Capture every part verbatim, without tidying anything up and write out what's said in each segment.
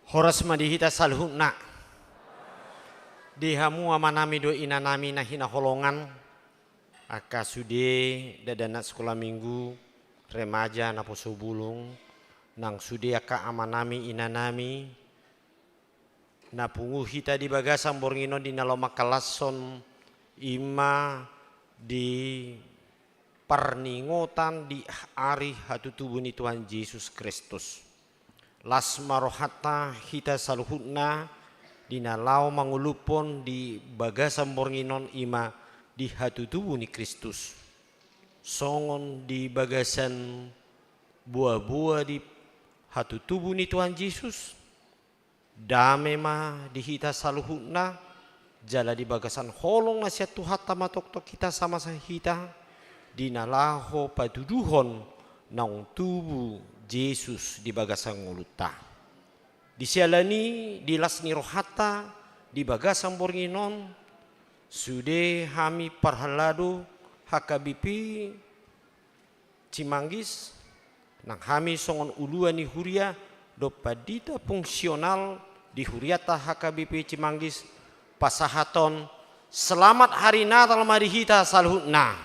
Horas ma di hita saluhutna. Di hamu amanami dohot inanami na hinaholongan, angka sude dakdanak sikola minggu, remaja, naposo bulung, nang sude angka amanami inanami, na pungu hita di bagasan borngin on di na laho mangkalashon, i ma di parningotan di ari hatutubu ni Tuhan Jesus Kristus. Las ma rohanta hita saluhutna di na laho manguluphon di bagasan borngin on, i ma di hatutubu ni Kristus. Songon di bagasan boaboa di hatutubu ni Tuhan Jesus, dame ma di hita saluhutna, jala di bagasan holong na sian Tuhanta ma tongtong hita sama sa hita, di na laho patuduhon naung tubu Jesus di bagasan ngolunta. Di siala ni i, di las ni rohanta di bagasan borngin on, sude hami parhalado H K B P Cimanggis, nang hami songon uluan ni huria dohot pandita fungsional di hurianta H K B P Cimanggis, pasahathon selamat hari Natal ma di hita saluhutna.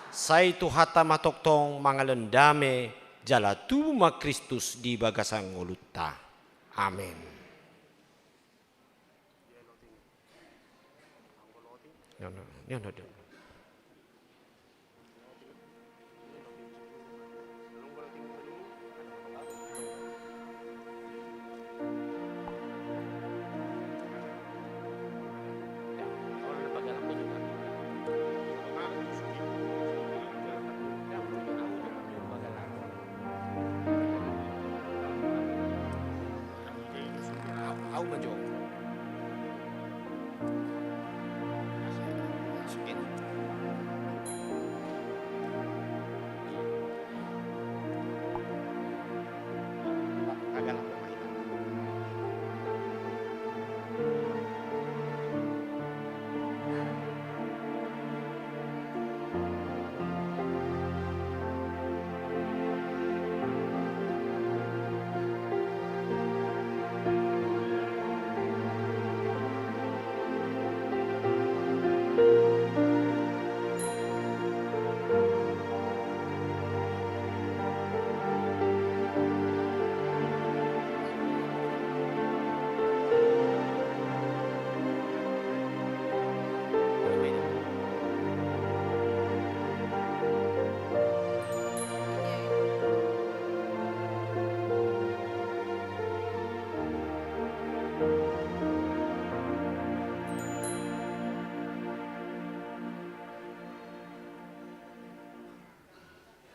Sai Tuhanta ma tongtong mangalehon dame, jala tubu ma Kristus di bagasan ngolunta. Amen.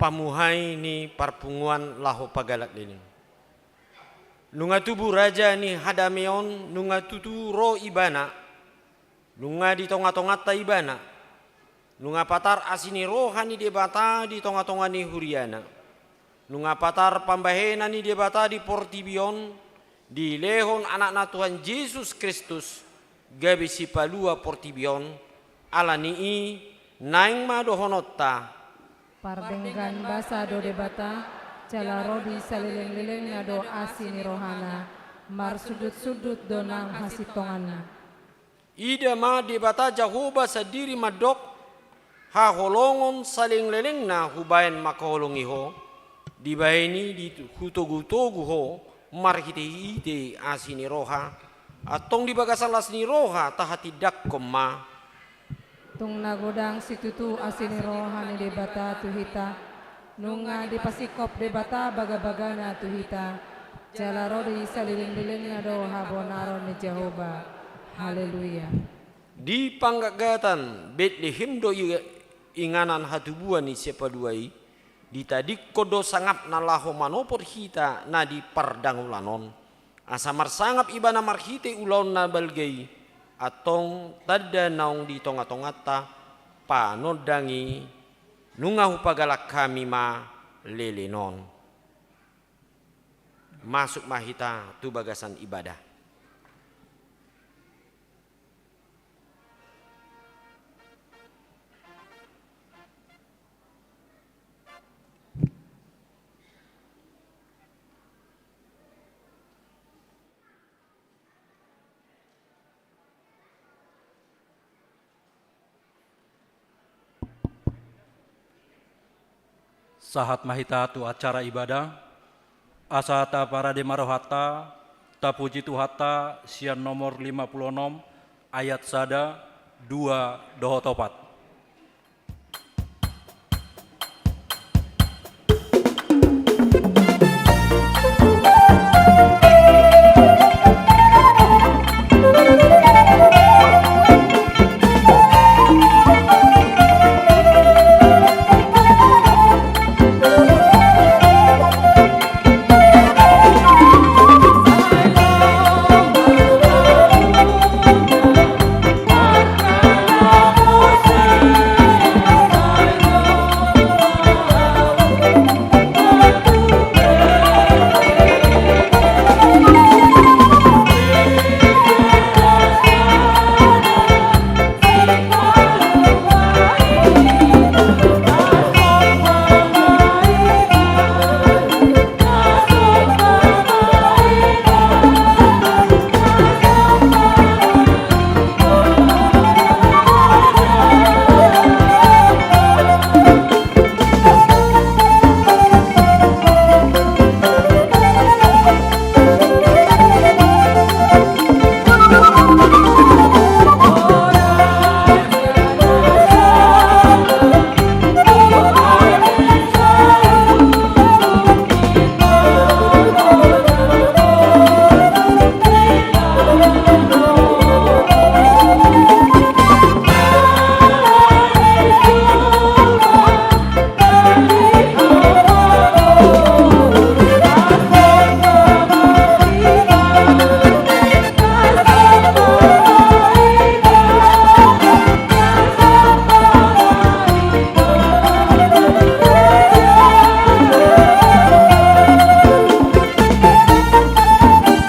Pamuhai ni parpunguan laho pagalak leleng. Nunga tubu Raja ni Hadame on, nunga tutu ro Ibana, nunga di tongatonganta Ibana, nunga patar asi ni roha ni Debata di tongatonga ni huriaNa, nunga patar pambahenan ni Debata di portibi on, dilehon AnakNa Tuhan Jesus Kristus, gabe sipalua portibi on. Ala ni i, naeng ma dohononta: Pardenggan basa do Debata, jala ro di salelenglelengna do asi ni rohaNa, marsundutsundut do nang hasintonganna. Ida ma, Debata Jahowa sandiri mandok: Haholongon salelenglelengna hubahen mangkaholongi ho, dibahen i di, hutogutogu ho marhitehite asi ni roha. Antong di bagasan las ni roha tahatindangkon ma. Tung na godang situtu asi ni roha ni Debata tu hita, nunga dipasingkop Debata bagabagaNa tu hita, jala ro di salelenglelengna do habonaron ni Jahowa. Haleluya. Di panggatgatan Betlehem do i, inganan hatubuan ni Sipalua i, ditadingkon do sangapna laho manopot hita na di pardangulan on, asa marsangap Ibana marhite ulaon na balga i. Antong tanda naung di tongatonganta, panondang i: Nunga hupagalak hami ma leleng on. Masuk ma hita tu bagasan ibadah. Sahat ma hita tu acara ibadah, asa taparade ma rohanta, tapuji Tuhanta sian nomor lima puluh enam ayat sada, dua dohot opat.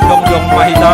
Jongjong ma hita.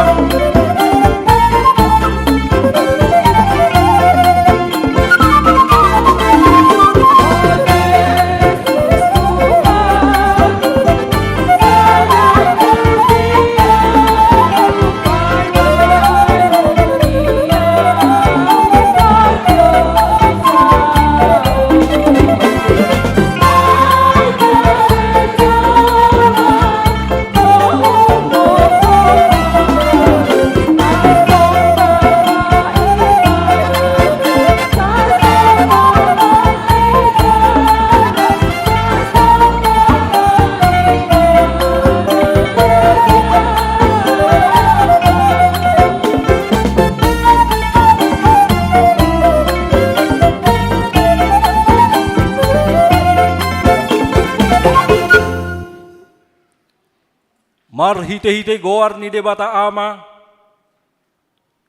Marhitehite goar ni Debata Ama,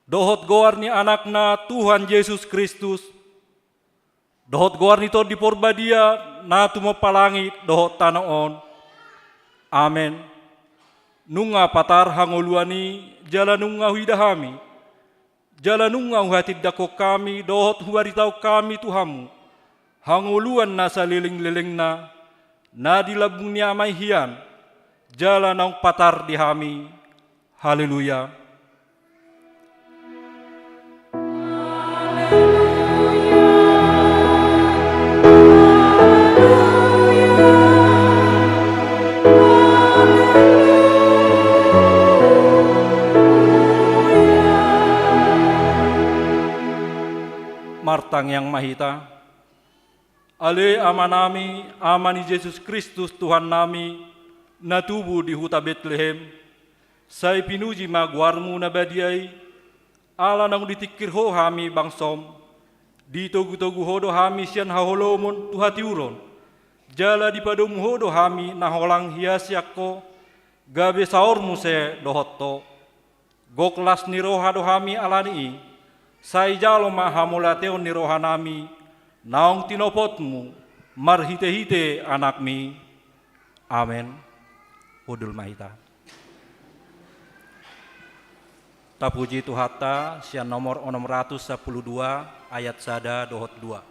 dohot goar ni Anakna Tuhan Jesus Kristus, dohot goar ni Tondi Porbadia na tumompa langit dohot tano on. Amen. Nunga patar hangoluan i jala nunga huida hami, jala nunga huhatindangkon hami dohot hubaritahon hami tu hamu hangoluan na salelenglelengna na di lambung ni Ama i hian, jala naung patar di hami. Haleluya. Martangiang ma hita. Ale Amanami, Ama ni Jesus Kristus Tuhannami, na tubu di huta Betlehem, sai pinuji ma goarmu na badia i, ala naung ditingkir Ho hami bangsom, ditogutogu Ho do hami sian haholomon tu hatiuron, jala dipadomu Ho do hami na holang hiasian Ho, gabe saor muse dohot Ho. Gok las ni roha do hami ala ni i, sai jalo ma hamauliateon ni rohanami naung tinopotmu marhitehite Anakmi. Amen. Hundul ma hita. Tapuji Tuhanta sian nomor onom ratus sampulu dua ayat sada dohot dua.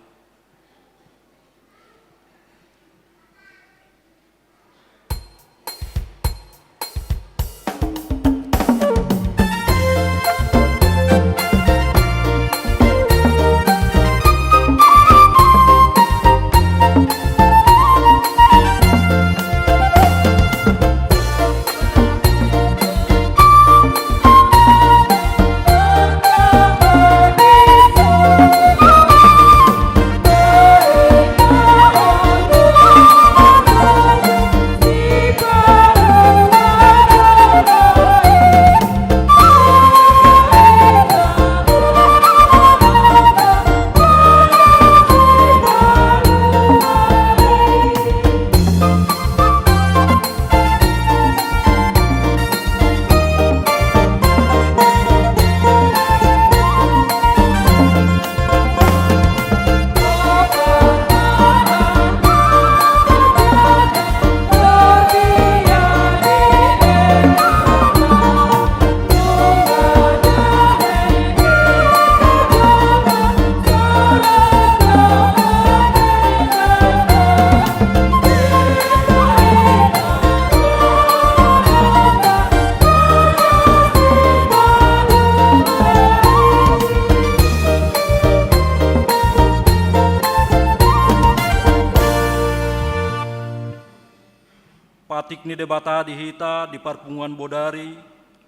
Patik ni Debata di hita di parpunguan bodari,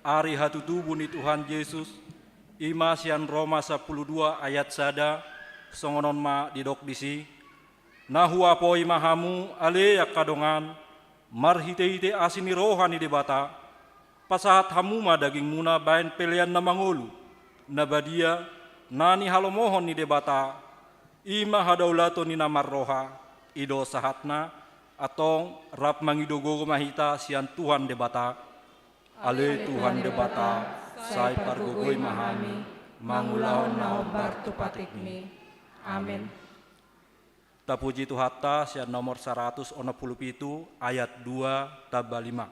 ari hatutubu ni Tuhan Jesus, i ma sian Roma sampulu dua ayat sada, songon on ma didok disi: Na huapoi ma hamu, ale angka dongan, marhitehite asi ni roha ni Debata, pasahat hamu ma dagingmuna bahen pelean na mangolu, na badia, na nihalomohon ni Debata, i ma hadaulaton ni na marroha. I do sahatna. Antong rap mangido gogo ma hita sian Tuhan Debata. Ale Tuhan Debata, sai pargogoi ma hami mangulahon na hombar tu patikmi. Amen. Tapuji Tuhanta sian nomor saratus onom pulu pitu ayat dua tamba lima.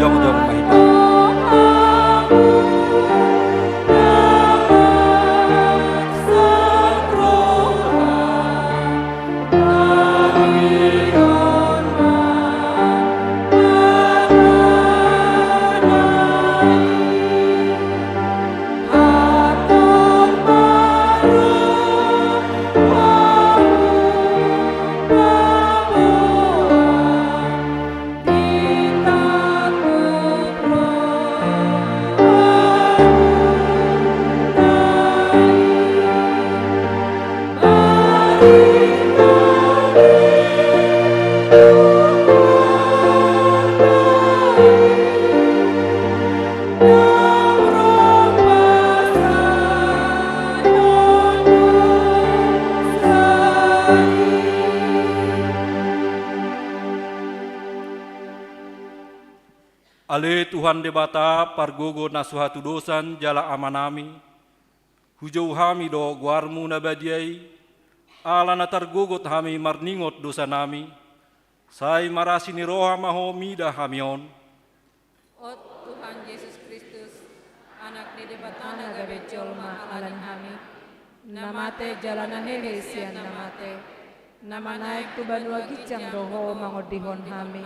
Jongjong ma hita. Ale Tuhan Debata, pargogo na so hatudosan jala Amanami, hujou hami do goarmu na badia i, ala na targogot hami marningot dosanami, sai marasi ni roha ma ho mida hami on. O Tuhan Jesus Kristus, Anak ni Debata na gabe jolma ala ni hami, na mate jala na hehe sian na mate, na manaek tu banua ginjang do ho mangondihon hami.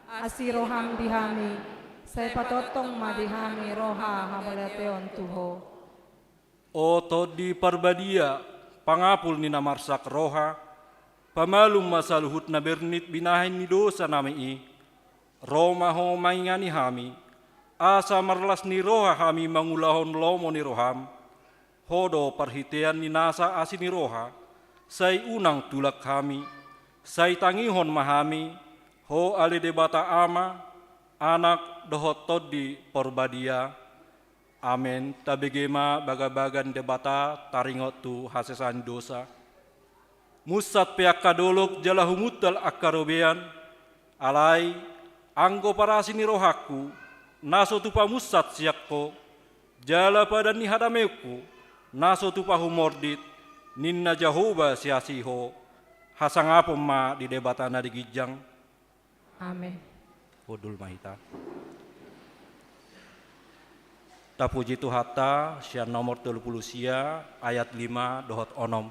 Asi roham di hami, sai patongtong ma di hami roha hamauliateon tu ho. O Tondi Parbadia, pangapul ni na marsak roha, pamalum ma saluhut na bernit binahen ni dosanami i. Ro ma ho maingani hami, asa marlas ni roha hami mangulahon lomo ni roham. Ho do parhitean ni nasa asi ni roha, sai unang tulak hami, sai tangihon ma hami, ho ale Debata Ama, Anak dohot Tondi Parbadia. Amen. Tabege ma bagabaga ni Debata taringot tu hasesaan dosa. Munsat pe angka dolok jala humuntal angka robean, alai anggo parasi ni rohangku, na so tupa munsat sian ho, jala padan ni hadameonku, na so tupa humordit, ninna Jahowa siasi ho. Hasangapon ma di Debata na di ginjang. Amen. Hundul ma hita. Tapuji Tuhanta sian nomor tolu pulu sia ayat lima dohot onom.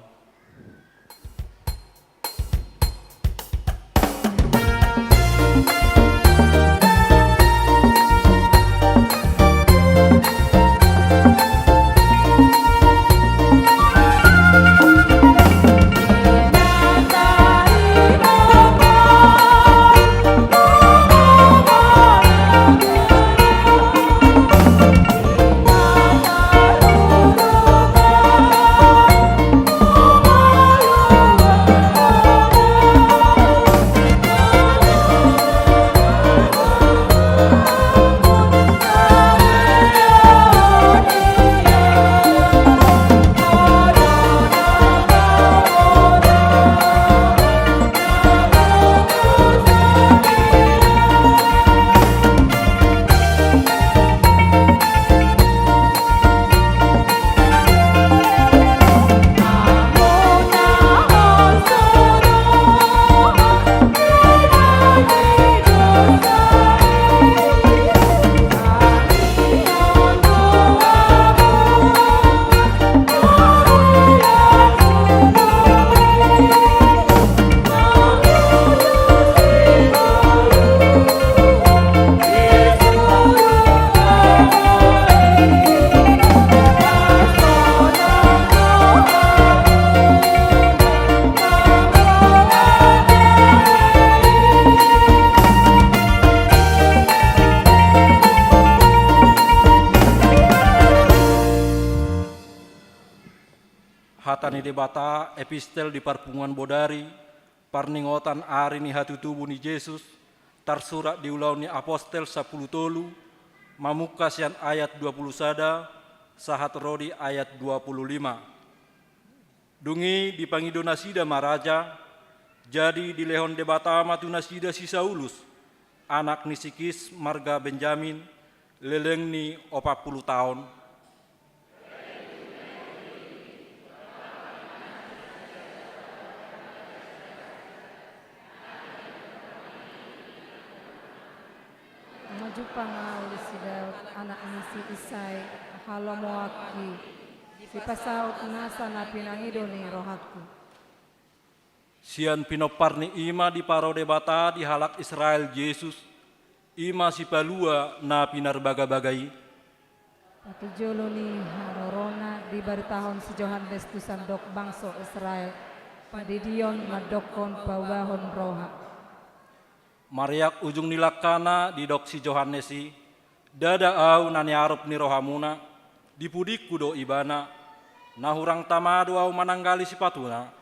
Hata ni Debata, epistel di parpunguan bodari, parningotan ari ni hatutubu ni Jesus, tarsurat di Ulaon ni Apostel sampulu tolu, mamungka sian ayat dua pulu sada, sahat ro di ayat dua pulu lima. Dung i dipangido nasida ma raja, jadi dilehon Debata ma tu nasida si Saulus, anak ni si Kis marga Benjamin, leleng ni opat pulu taon. Manjumpa ma uli si Daud, anak ni si Isai, halomoanki, sipasaut nasa na pinangido ni rohangku. Sian pinompar ni i ma diparo Debata di halak Israel Jesus, i ma sipalua na pinarbagabaga i. Patujolo ni harorona dibaritahon si Johannes tu sandok bangso Israel, padidion mandokkon paubahon roha. Mareak ujung ni langkana didok si Johannes i, ndada ahu na niarop ni rohamuna, di pudingku do ibana, na hurang tama do ahu mananggali sipatuna,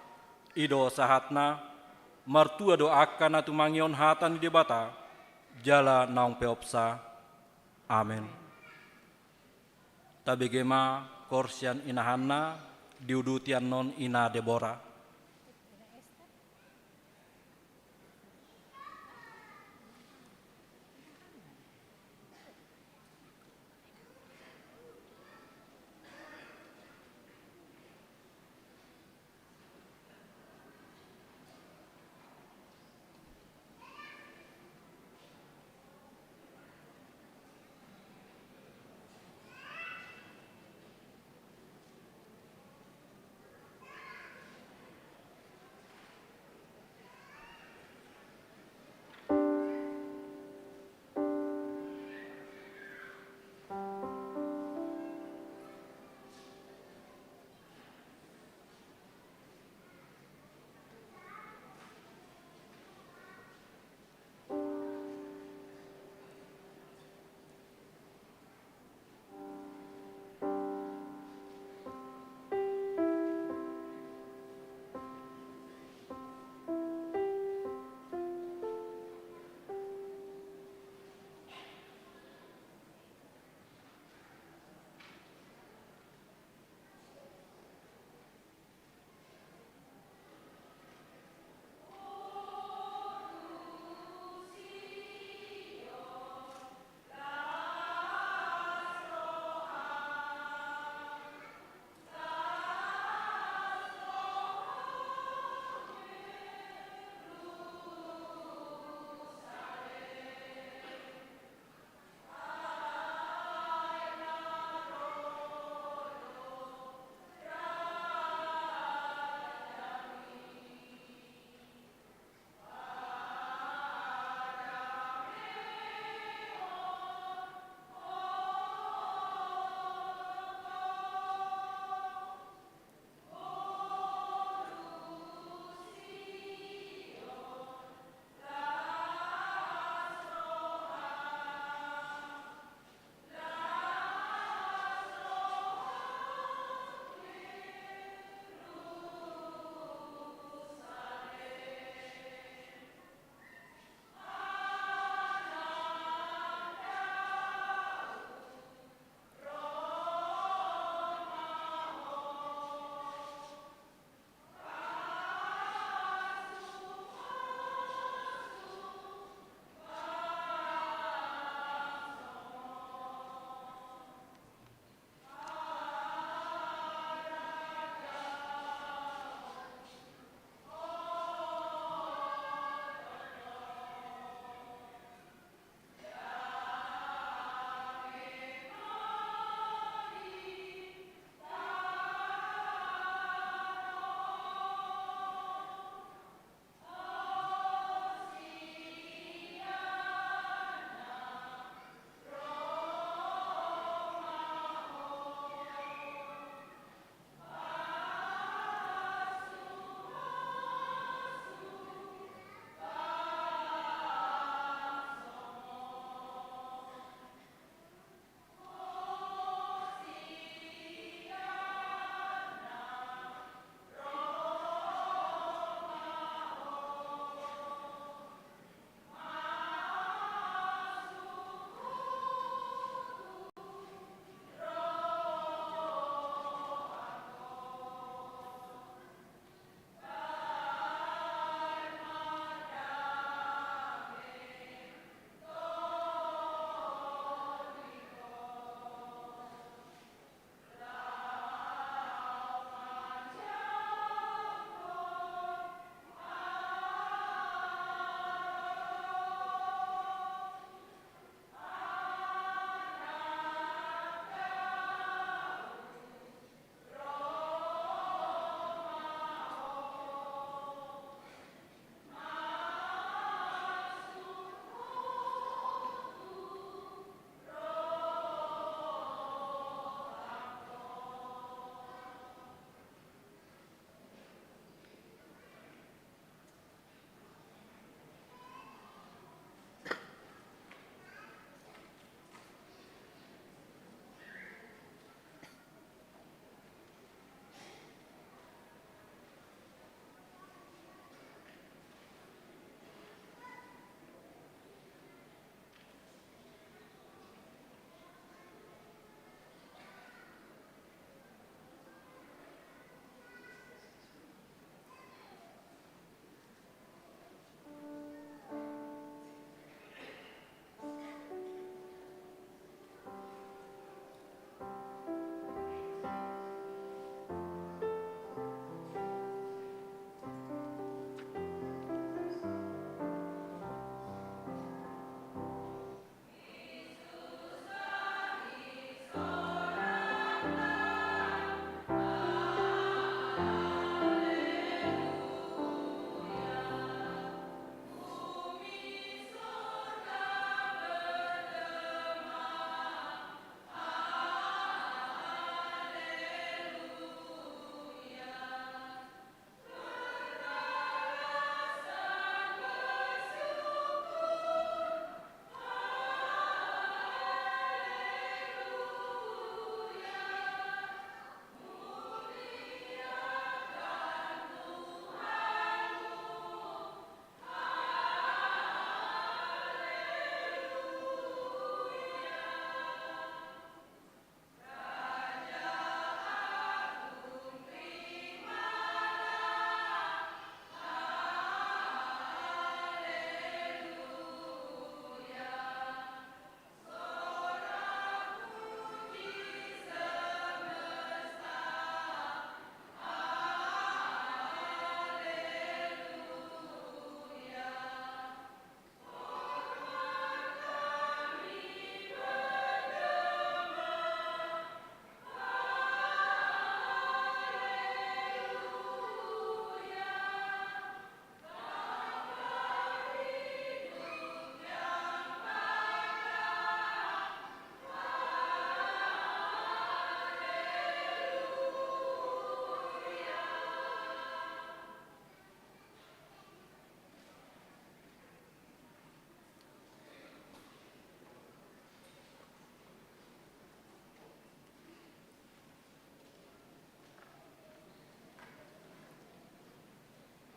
i do sahatna, martua do angka na tumangihon hata ni Debata, jala naung peopsa. Amen. Tabege ma koor sian inahanna, diuduti annon ina Debora.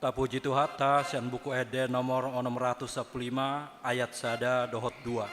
Tapuji Tuhanta sian Buku Ende nomor onom ratus sampulu lima, ayat sada dohot dua.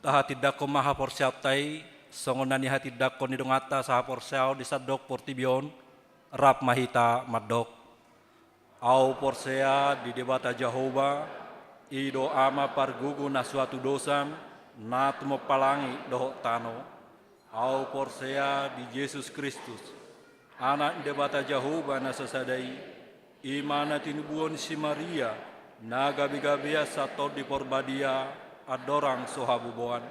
Tahatindangkon ma haporseaonta i, songon na nihatindangkon ni donganta sahaporseaon di sandok portibi on. Rap ma hita mandok. Ahu porsea di Debata Jahowa, i do Ama pargogo na so hatudosan, na tumompa langit dohot tano. Ahu porsea di Jesus Kristus, Anak ni Debata Jahowa na sasada i, i ma na tinubuhon si Maria, na gabegabean sian Tondi Porbadia, andorang so haboboan.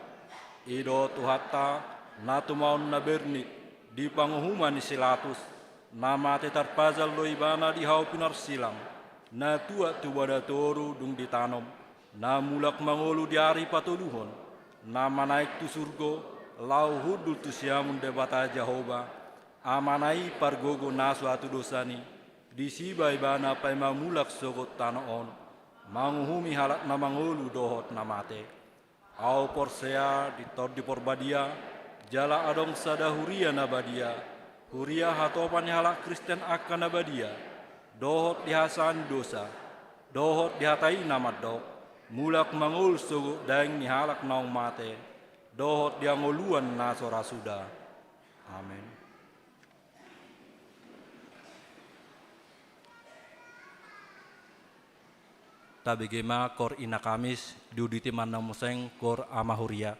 I do Tuhanta, na tumaon na bernit di panguhuman ni si Latus, na mate tarpajal do ibana di hau pinarsilang, na tuat tu bada toru dung ditanom, na mulak mangolu di ari patoluhon, na manaek tu surgo, laho hundul tu siamun Debata Jahowa, Amana i pargogo na so hatudosan i, disi ma ibana paima mulak sogot tano on, manguhumi halak na mangolu dohot na mate. Ahu porsea di Tondi Porbadia, jala adong sada huria na badia, huria hatopan ni halak Kristen angka na badia, dohot di hasesaan ni dosa, dohot di hata i na mandok, mulak mangolu sogot daeng ni halak naung mate, dohot di hangoluan na so ra suda. Amen. Tabege ma koor ina Kamis, diuduti ma na muse koor ama huria.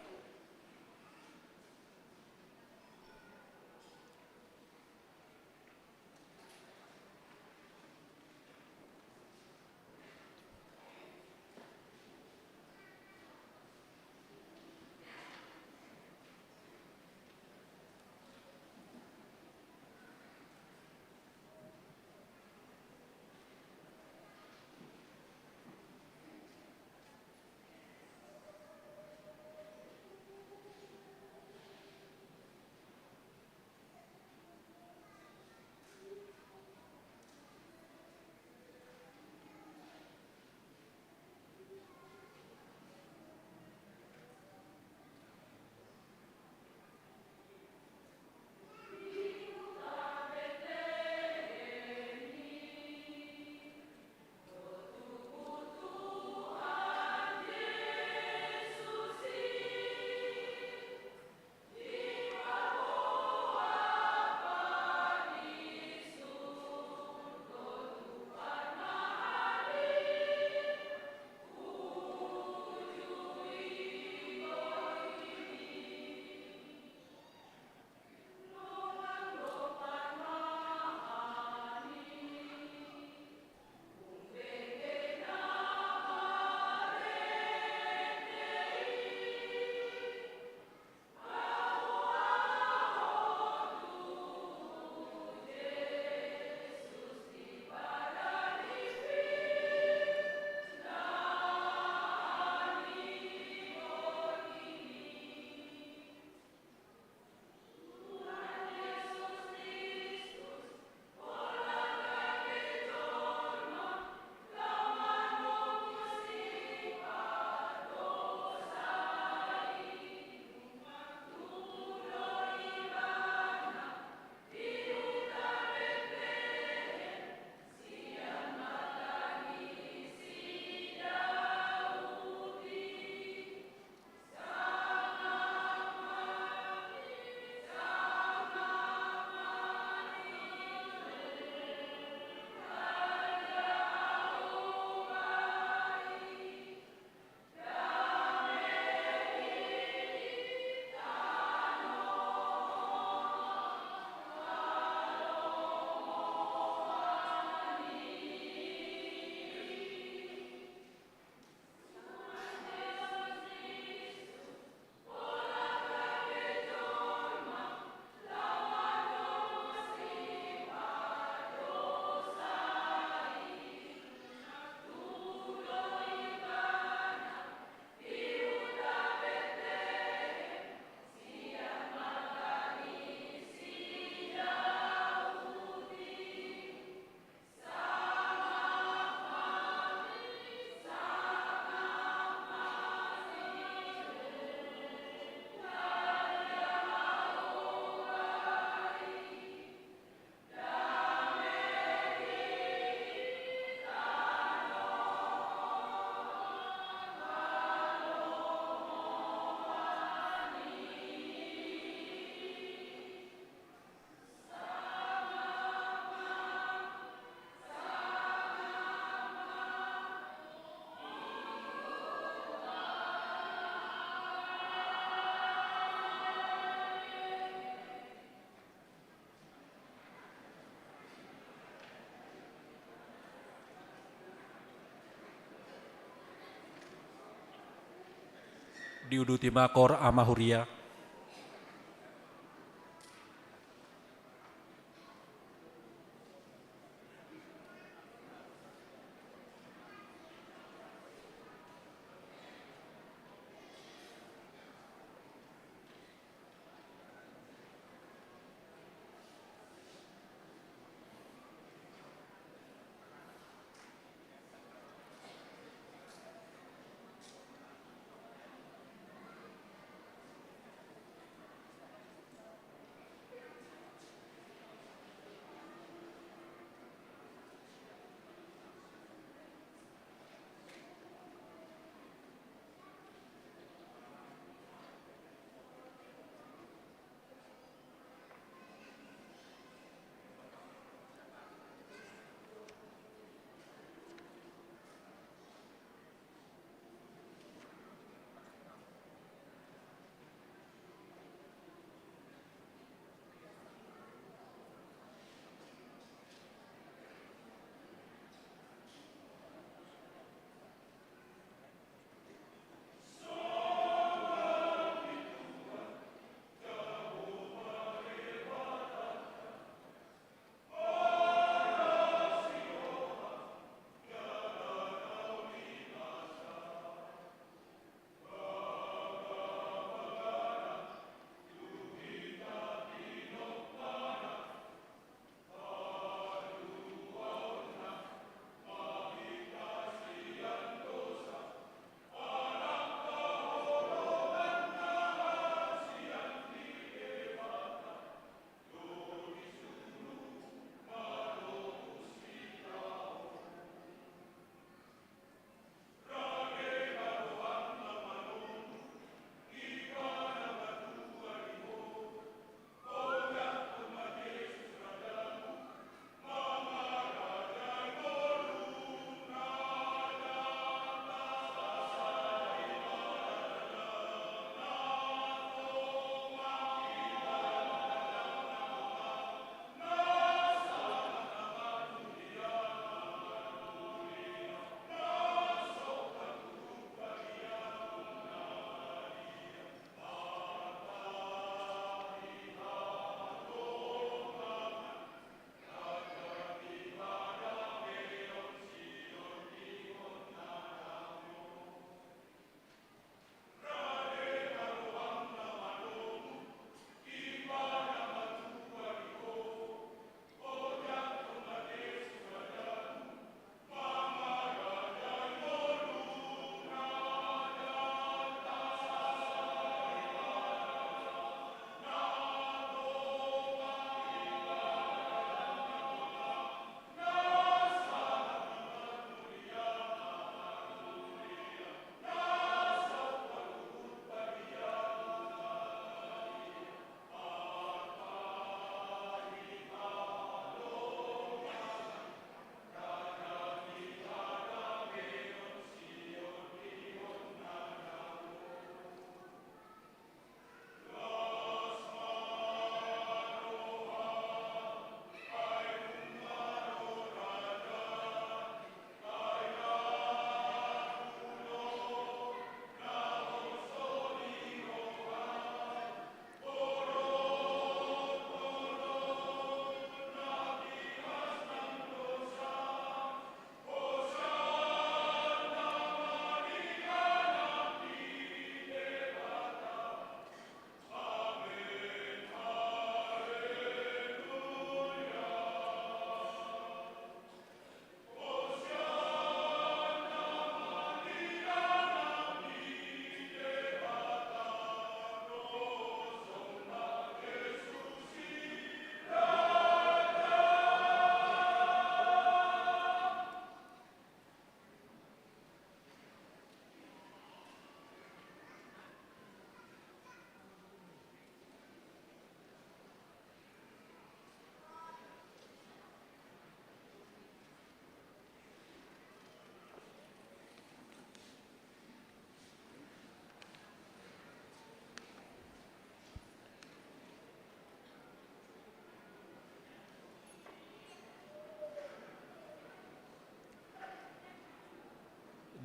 Diuduti ma koor ama huria.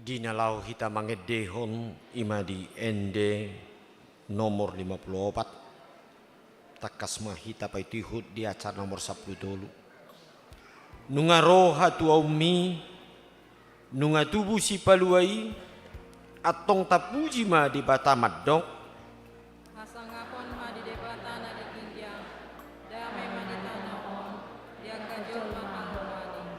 Di na laho hita mangendehon, i ma di ende nomor lima pulu opat, tangkas ma hita paihutihut di acara nomor sampulu tolu. Nunga ro hatuaonmi, nunga tubu Sipalua i, antong tapuji ma Debata mandok. Hasangapon ma di Debata na di ginjang, dame ma di tano on, di angka jolma parrohana i.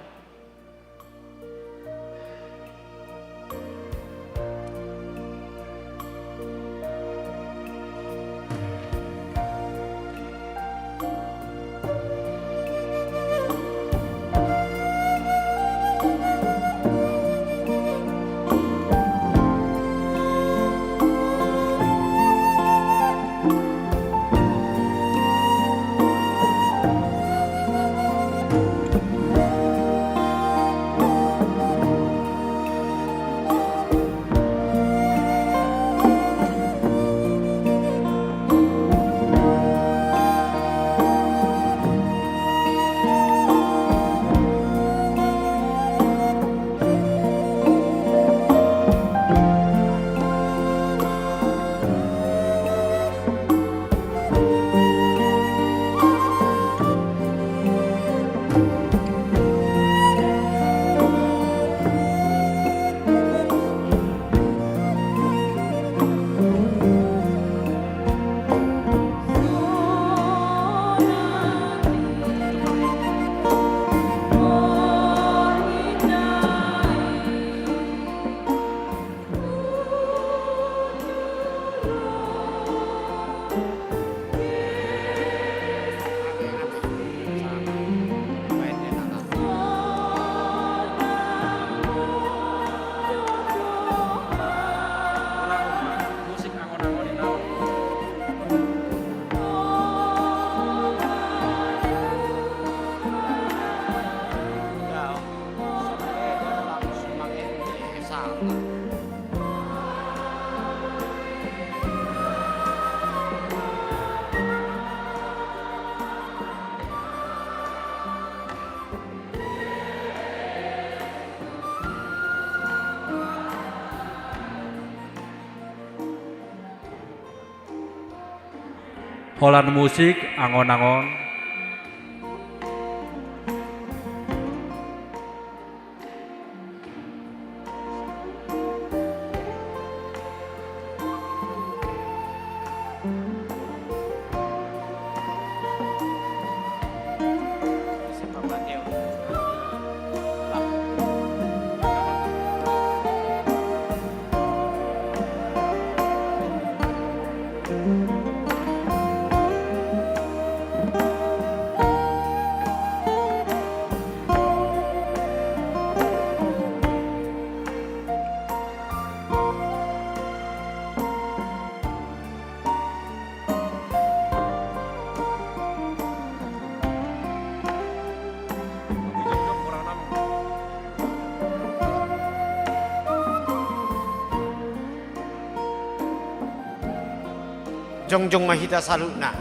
Holan musik angon-angon. Jongjong ma hita saluhutna.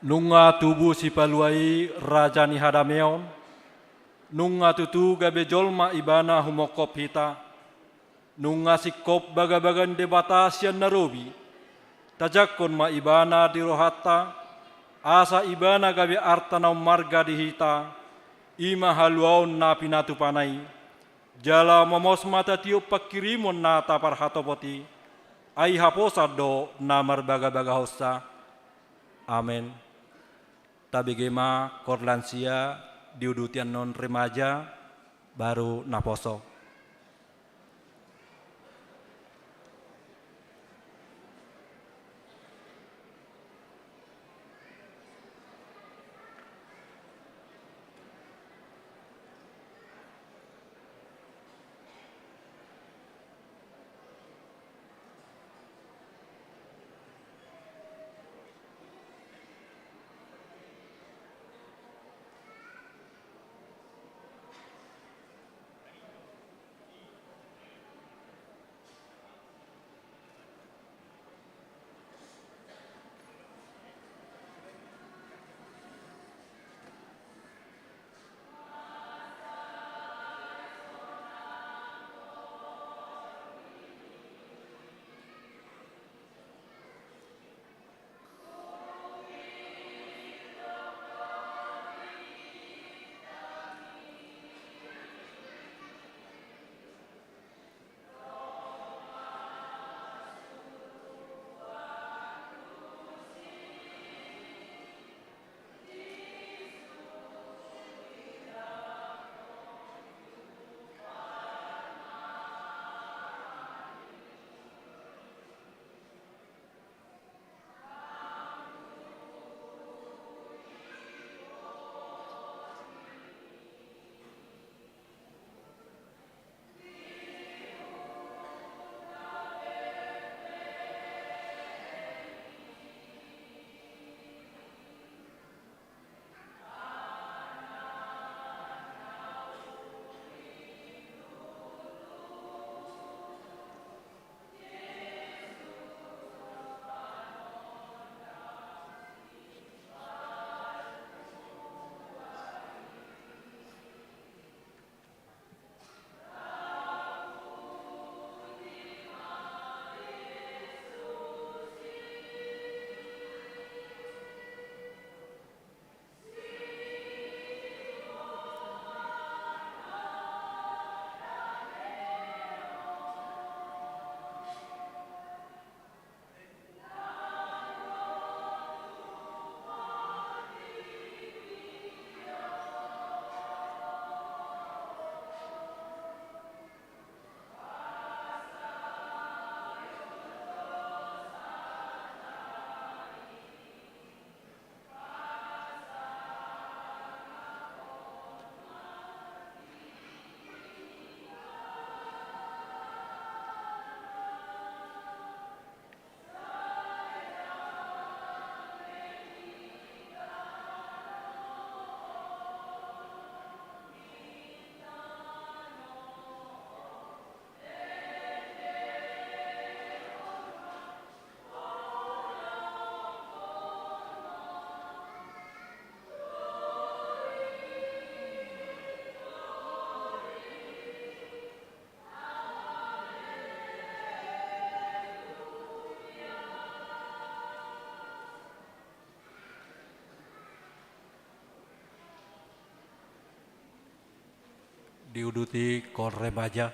Nunga tubu Sipalua i, raja ni hadameon, nunga tutu gabe jolma ibana humongkop hita, nunga singkop bagabaga ni Debata sian na robi, tajangkon ma ibana di rohanta, asa ibana gabe arta na ummarga di hita, i ma haluaon na pinatupana i, jala momos ma tatiop pangkirimon na taparhatopot i, ai haposan do na marbagabagahonsa. Amen. Tabege ma koor lansia, diuduti annon remaja, baru naposo. Diuduti koor remaja.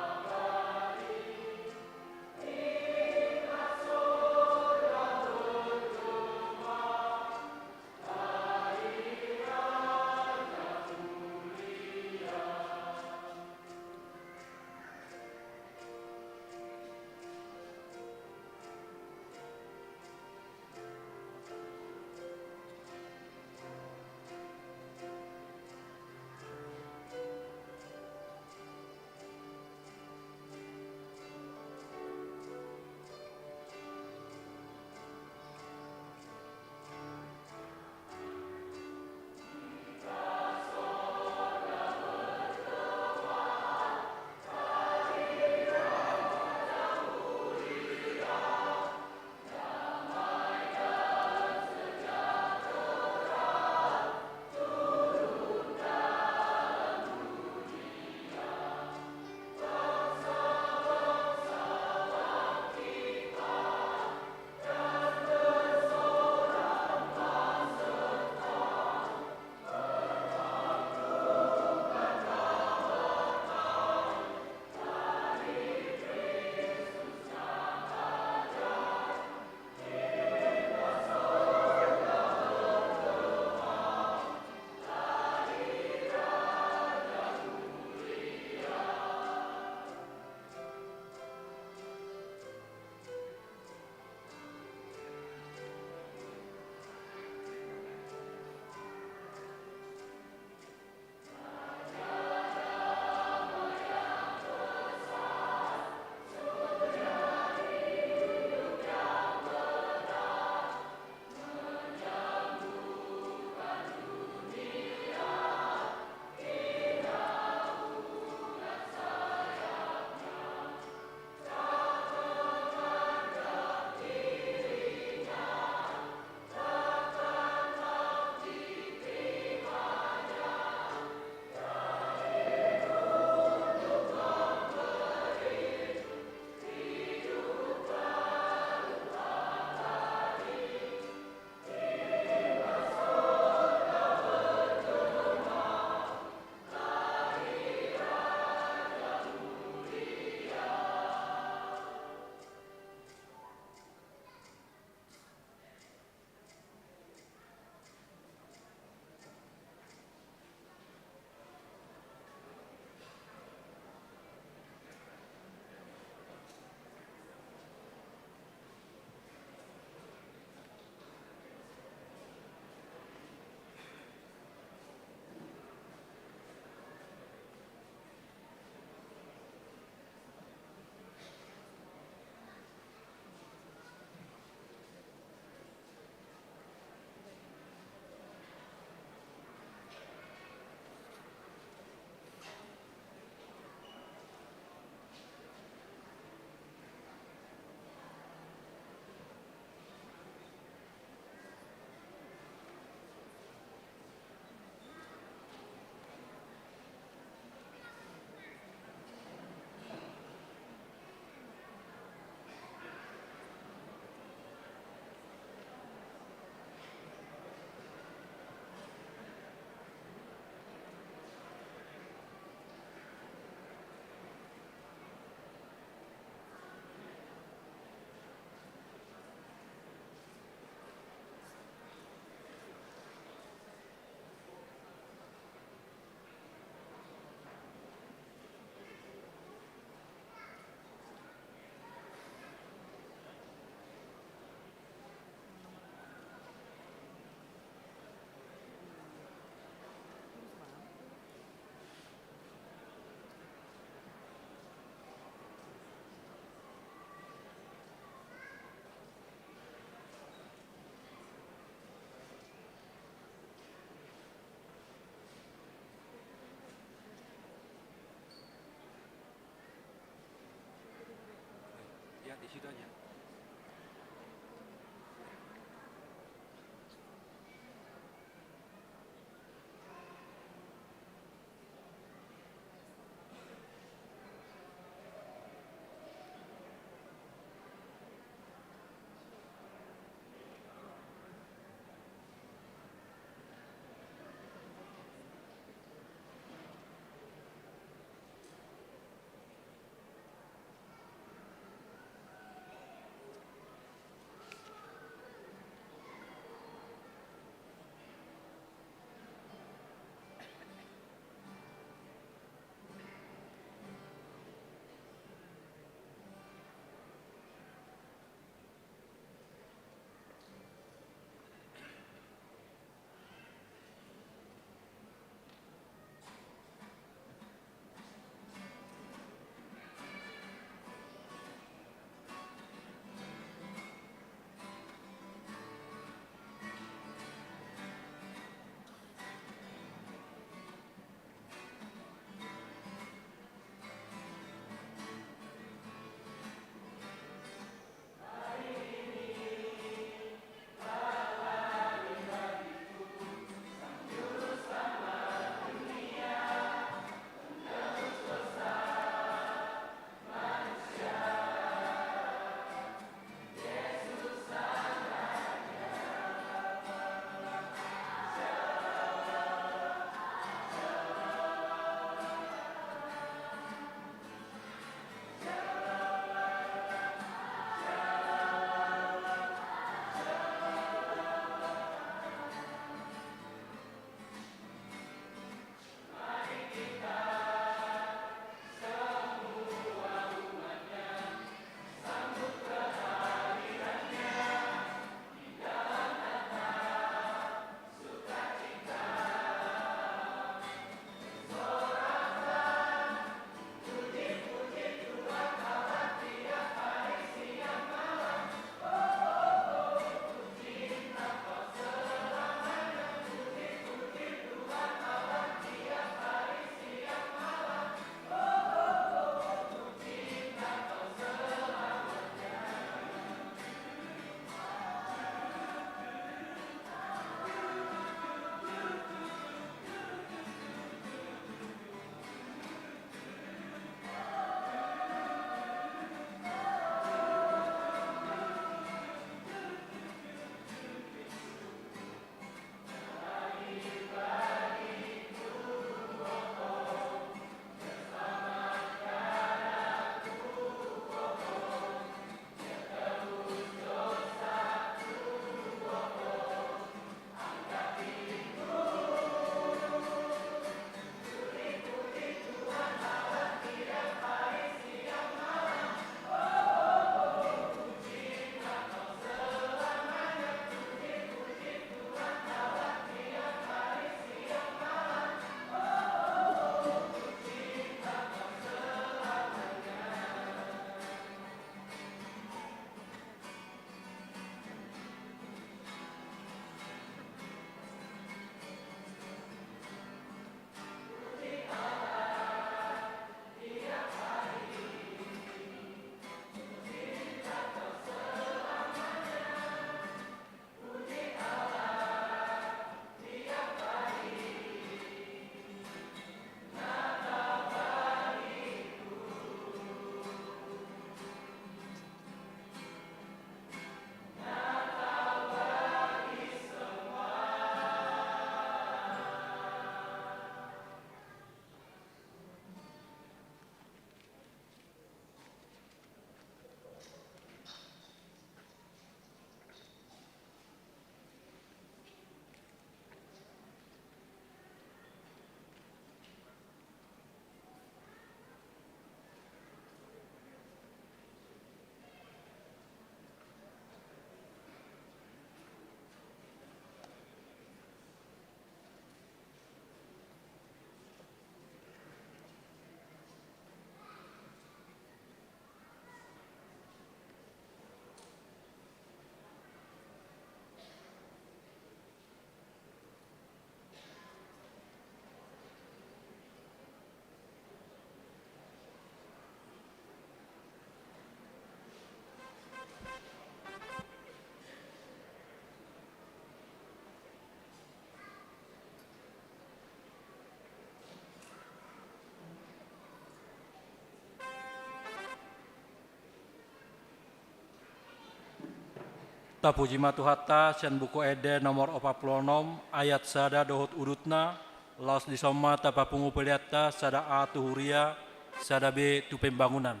Tapuji ma Tuhanta sian Buku Ende nomor opat pulu onom, ayat sada dohot udutna. Laos dison ma tapapungu peleanta, sada A tu huria, sada B tu pembangunan.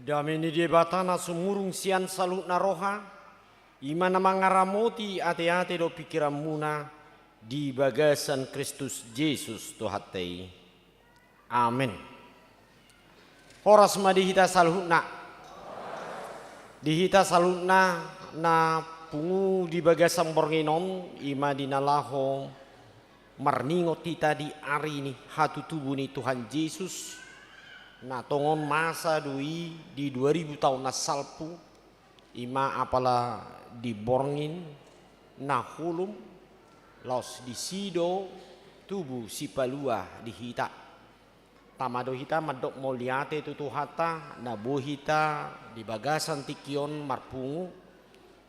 Dame ni Debata na sumurung sian saluhutna roha, i ma na mangaramoti ateate dohot pingkiranmuna di bagasan Kristus Jesus Tuhanta i. Amen. Horas ma di hita saluhutna. Di hita saluhutna na pungu di bagasan borngin on, i ma di na laho marningot hita di ari ni hatutubu ni Tuhan Jesus, na tongon masa do i di dua ribu taon na salpu, i ma apala di borngin na holom, laos disi do tubu Sipalua di hita. Tama do hita mandok mauliate tu Tuhanta, na boi hita di bagasan tingki on marpungu,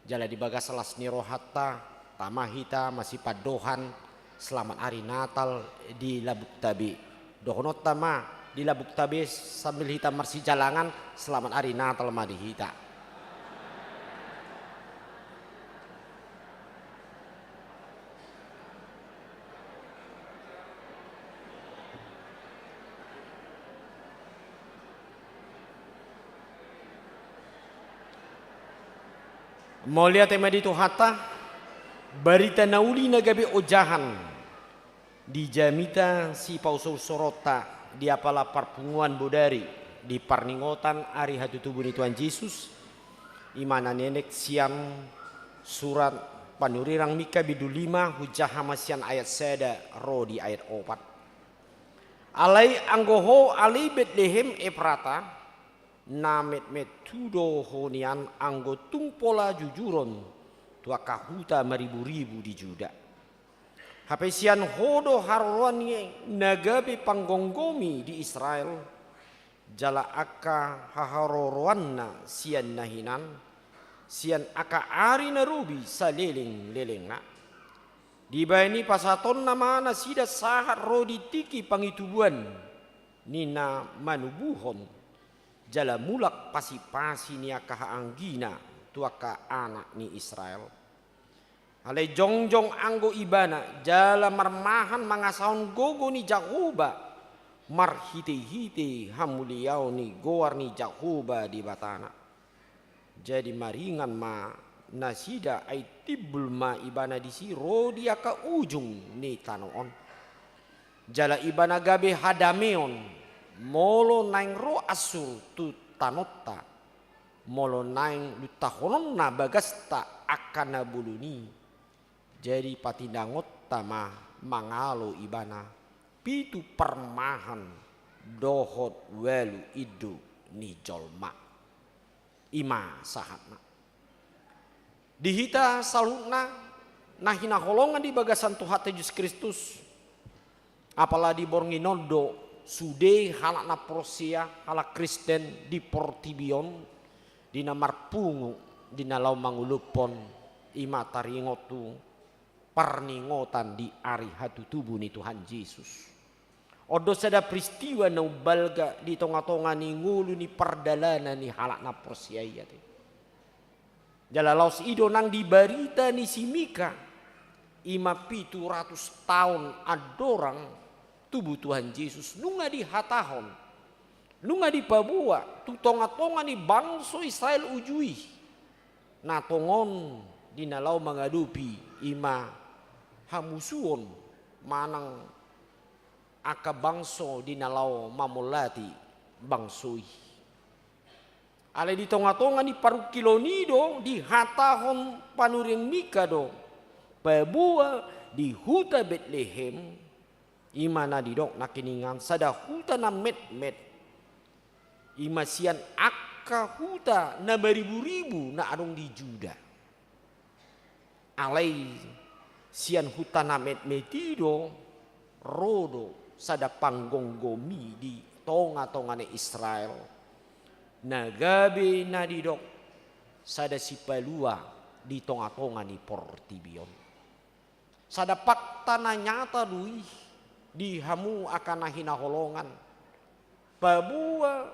jala di bagasan las ni rohanta, tama hita masipandohan selamat ari Natal di Labukta be. Dohononta ma di Labukta be sambil hita marsijalangan, selamat ari Natal ma di hita. Mauliate ma di Tuhanta, barita na uli na gabe ojahan di jamita sipausur-usuronta di apala parpunguan bodari di parningotan ari hatutubu ni Tuhan Jesus, i ma na nienet sian surat panurirang Mika bindu lima, hujaha ma sian ayat sada ro di ayat opat. Alai anggo ho ale Betlehem Efrata, na metmet tu do ho nian anggo tung pola jujuron tu angka huta mariburibu di Juda. Hape sian ho do haroroan ni na gabe panggomgomi di Israel, jala angka haharoroanna sian na hinan, sian angka ari na robi salelenglelengna. Dibahen i pasahatonna ma nasida sahat ro di tingki pangitubuan ni na manubuhon, jala mulak pasipasi ni angka haanggina tu angka anak ni Israel. Alai jongjong anggo ibana jala marmahan mangasahon gogo ni Jahowa, marhitehite hamuliaon ni goar ni Jahowa Debatana. Jadi maringan ma nasida, ai timbul ma ibana disi ro di angka ujung ni tano on. Jala ibana gabe hadameon, molo naeng ro ansur tu tanonta, molo naeng luntahononna bagasta angka na bolon i. Jadi patindangonta ma mangalo ibana pitu parmahan dohot ualu indo ni jolma. I ma sahatna. Di hita saluhutna na hinaholongan di bagasan Tuhanta Jesus Kristus, apala di borngin on do sude halak na porsea, halak Kristen di portibi on, di na marpungu, di na laho mangolophon, i ma taringot tu parningotan di ari hatutubu ni Tuhan Jesus. On do sada peristiwa na umbalga di tongatonga ni ngolu ni pardalanan ni halak na porsea i ate. Jala laos i do nang di barita ni si Mika, i ma pitu ratus taon andorang tubu Tuhan Jesus, nunga dihatahon, nunga dipaboa tu tongatonga ni bangso Israel uju i, na tongon di na laho mangadopi i ma hamusuon manang angka bangso di na laho mamolati bangso i. Alai di tongatonga ni parungkilon i do dihatahon panurirang Mika do, paboa di huta Betlehem, i ma na didok nangkiningan sada huta na metmet, i ma sian angka huta na mariburibu na adong di Juda. Alai sian huta na metmet i do ro do sada panggomgomi di tongatonga ni Israel, na gabe na didok sada sipalua di tongatonga ni portibi on. Sada fakta na nyata do i di hamu angka na hinaholongan. Paboa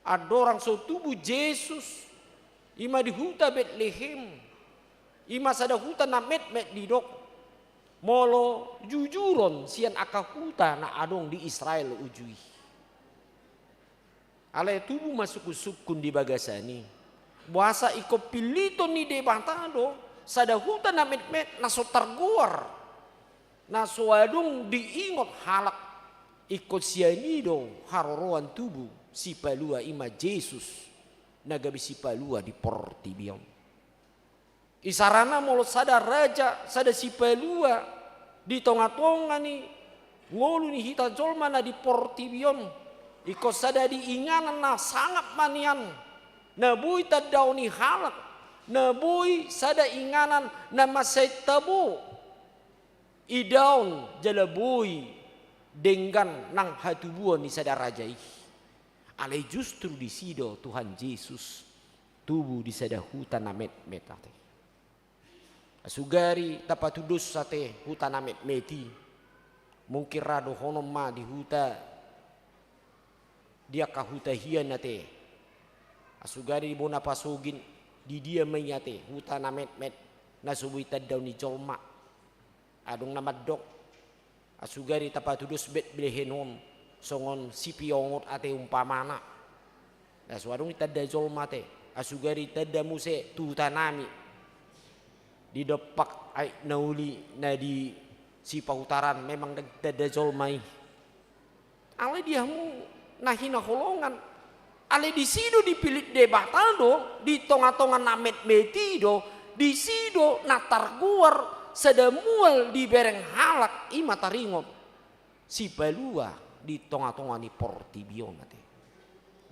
andorang so tubu Jesus, i ma di huta Betlehem, i ma sada huta na metmet didok, molo jujuron sian angka huta na adong di Israel uju i. Alai tubu ma sungkun-sungkun di bagasan i. Boasa ingkon pilliton ni Debata do sada huta na metmet na so targoar, na so adong diingot halak. Ingkon sian i do haroroan tubu sipalua, i ma Jesus, na gabe sipalua di portibi on. Isarana molo sada raja, sada sipalua di tonga-tonga ni ngolu ni hita jolma na di portibi on, ingkon sada di inganan na sangap ma nian, na boi tandaon ni halak, na boi sada inganan na mansai tabo idaon jala boi denggan nang hatubuan ni sada raja i. Alai justru disi do Tuhan Jesus tubu di sada huta na metmet ate. Asugari tapatudos ate huta na metmet i, mungkin ra dohonon ma di huta, di angka huta hian ate. Asugari di bona pasogit, di dia ma i ate huta na metmet na so boi tandaon ni jolma. Adong na mandok, asugari tapatudos Betlehem on songon sipiongot ate umpamana. Na so adong ditanda jolma ate, asugari tanda muse tu hutanami, di dompak Aek Nauli na di Sipahutaran, memang ditanda jolma i. Alai di hamu na hinaholongan, alai disi do dipillit Debata do, di tonga-tonga na metmet i do, disi do na targoar sada mual dibereng halak, i ma taringot sipalua di tonga-tonga ni portibi on ate.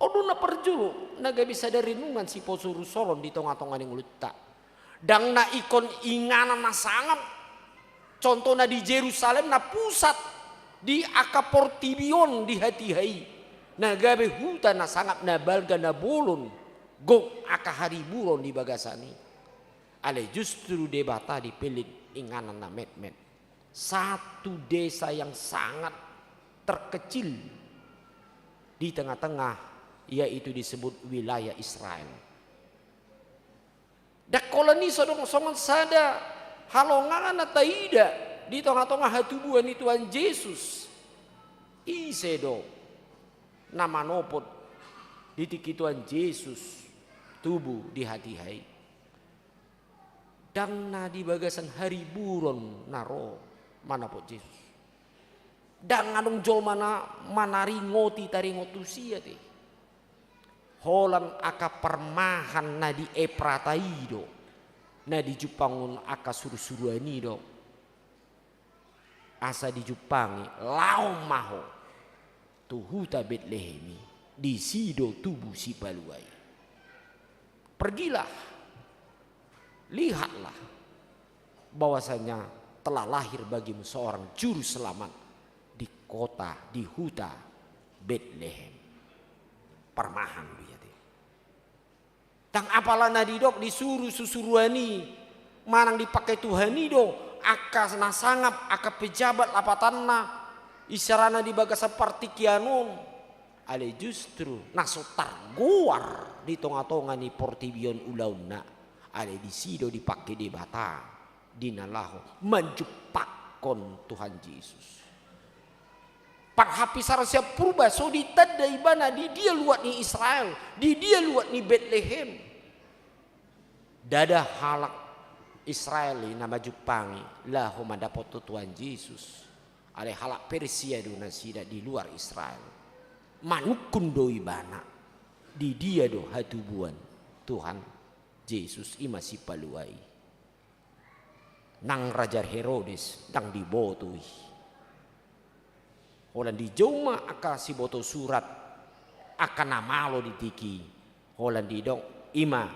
On do na parjolo na gabe sada renungan sipasaursaur on di tonga-tonga ni ngolunta. Ndang na ingkon inganan na sangap, contohna di Jerusalem na pusat di angka portibi on di hatiha i, na gabe huta na sangap, na balga, na bolon, gok angka hariburon di bagasan i. Alai justru Debata dipillit inganan na metmet, satu desa yang sangat terkecil di tengah-tengah, yaitu disebut wilayah Israel. Ndang holan i so adong songon sada halongangan na taida di tonga-tonga hatubuan ni Tuhan Jesus. Ise do na manopot di tingki Tuhan Jesus tubu di hatiha i? Ndang na di bagasan hariburon na ro manopot Jesus. Ndang adong jolma na manaringoti, taringot tusi ate. Holan angka parmahan na di Eprata i do na dijumpanghon angka surusuruan i do. Asa dijumpangi, laho ma ho tu huta Betlehem i, disi do tubu sipalua i. Pergilah, lihatlah bahwasanya telah lahir bagimu seorang juru selamat di kota, di huta Betlehem. Parmahan do i ate. Ndang apala na didok di surusuruan i manang dipangke Tuhan i do angka na sangap, angka pejabat lapatanna, isarana di bagasan partingkian on. Alai justru na so targoar di tonga-tonga ni portibi on ulaonna, alai disi do dipangke Debata di na laho manjumpakhon Tuhan Jesus. Parhapisaran sian purba so ditanda ibana di dia luat ni Israel, di dia luat ni Betlehem. Ndada halak Israel i na manjumpangi laho mandapothon Tuhan Jesus. Alai halak Persia do nasida di luar Israel. Manungkun do ibana di dia do hatubuan Tuhan Jesus, i ma sipalua i. Nang raja Herodes ndang diboto i. Holan dijou ma angka siboto surat, angka na malo di tingki i. Holan didok, i ma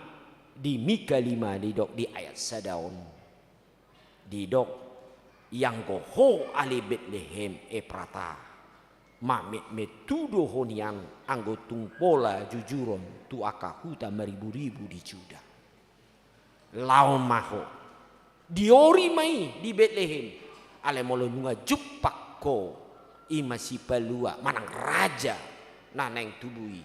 di Mika lima didok di ayat sada on. Didok, ianggo ho ale Betlehem Eprata, ma metmet tu do ho nian anggo tung pola jujuron tu angka huta mariburibu di Juda. Laho ma ho. Diori ma i di Betlehem. Alai molo nunga jumpang ho, i ma sipalua manang raja na naeng tubu i,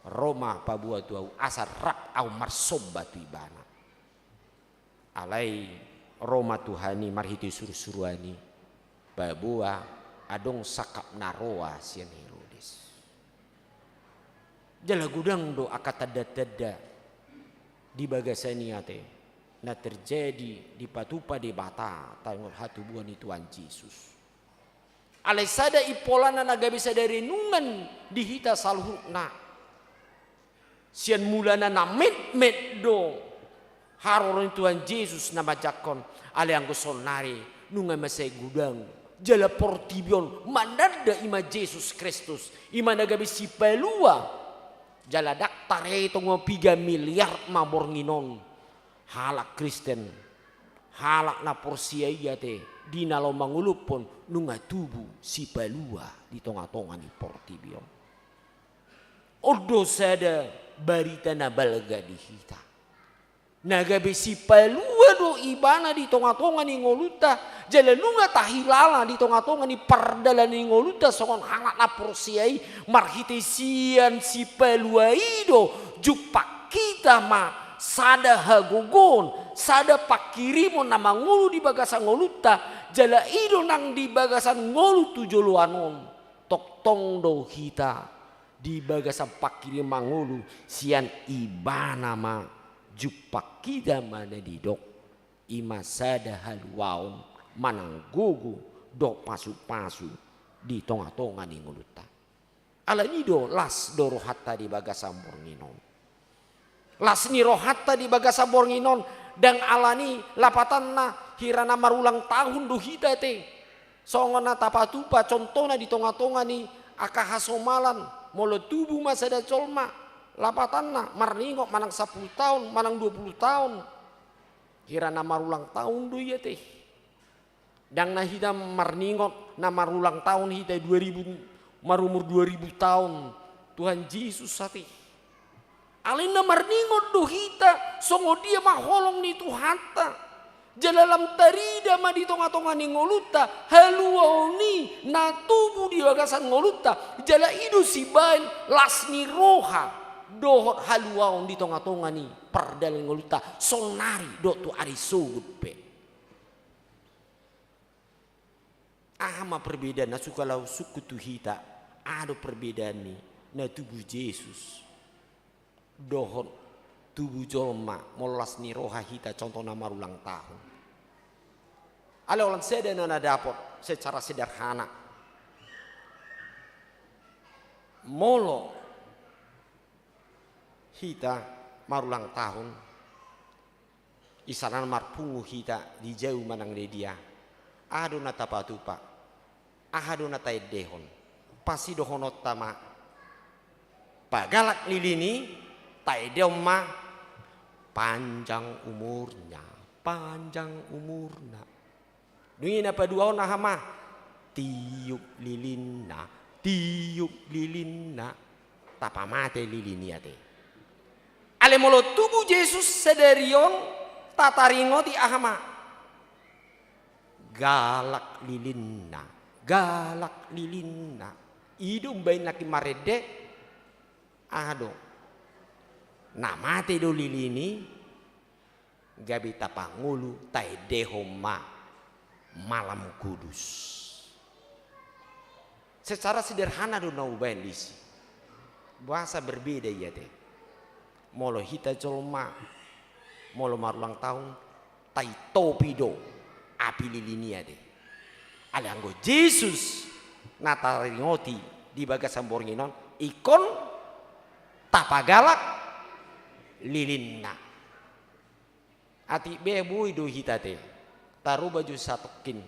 ro ma paboa tu ahu asa rap ahu marsomba tu ibana. Alai ro ma Tuhan i marhite surusuruan i, paboa adong sangkap na roa sian Herodes. Jala godang do angka tanda-tanda di bagasan i ate na terjadi dipatupa Debata taringot hatubuan ni Tuhan Jesus. Alai sada i polana na gabe sada renungan di hita saluhutna. Sian mulana na metmet do haroro ni Tuhan Jesus na manjangkon, alai anggo saonnari nunga mansai godang jala portibi on mananda i ma Jesus Kristus, i ma na gabe sipalua. Jala ndang taretong ma piga miliar ma borngin on halak Kristen, halak na porsea i ate di na laho mangolophon nunga tubu sipalua di tonga-tonga ni portibi on. On do sada barita na balga di hita. Na gabe sipalua do ibana di tonga-tonga ni ngolunta, jala nunga tahilala di tonga-tonga ni pardalanan ni ngolunta songon halak na porsea i, marhite sian sipalua i do jumpang hita ma sada hagogoon, sada pangkirimon na mangolu di bagasan ngolunta, jala i do nang di bagasan ngolu tu joloan on. Tongtong do hita di bagasan pangkirimon mangolu sian ibana ma jumpang hita ma na didok, i ma sada haluaon manang gogo dohot pasu-pasu di tonga-tonga ni ngolunta. Alani do las do rohanta di bagasan borngin on. Las ni rohanta di bagasan borngin on, ndang alani lapatanna hira na marulang tahun do hita ate. Songon na tapatupa contohna di tonga-tonga ni angka hasomalan, molo tubu ma sada jolma, lapatanna marningot manang sampulu taon, manang dua pulu taon. Hira na marulang tahun do i ate. Ndang na hita marningot na marulang tahun hita dua ribu, marumur dua ribu tahun Tuhan Jesus ate. Alai na marningot do hita songon dia ma holong ni Tuhanta. Jala lam tarida ma di tonga-tonga ni ngolunta haluaon i na tubu di bagasan ngolunta. Jala i do sibaen las ni roha dohot haluaon di tonga-tonga ni pardalanan ni ngolunta saonnari dohot tu ari sogot pe. Aha ma perbedaan na suka laho sungkun tu hita? Aha do perbedaan ni na tubu Jesus dohot tubu jolma molo las ni roha hita contoh na marulang tahun? Alai holan sada na dapot secara sederhana. Molo hita marulang tahun, isana marpungu hita di jabu manang di dia, aha do na tapatupa, aha do na taendehon? Pasti dohononta ma, pagalak lilin i, taendehon ma, panjang umurnya, panjang umurna. Dung i na paduahon aha ma? Tiup lilinna, tiup lilinna. Tapamate lilin i ate. Alai molo tubu Jesus sadari on, tataringoti aha ma? Galak lilinna, galak lilinna. I do umbahen nangkin marende, aha do? Na mate do lilin i, gabe tapangolu, taendehon ma malam kudus. Secara sederhana do na hubaen disi. Boasa berbeda i ate? Molo hita jolma, molo marulang tahun, taitopi do api lilin i ate. Alai anggo Jesus na taringoti di bagasan borngin on, ingkon tapagalak lilinna. Atik be boi do hita ate. Taroba jo satongkin.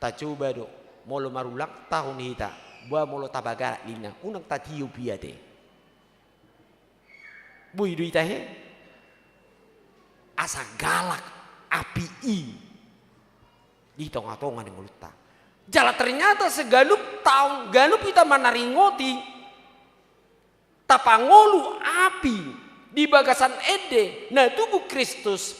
Tacoba do. Molo marulang tahun hita, boha molo tapagalak lilinna, unang tatiup i ate. Boi do hita he? Asa galak api i di tonga-tonga ni ngolunta. Jala ternyata seganup taon, ganup hita manaringoti, tapangolu api di bagasan ende na tubu Kristus,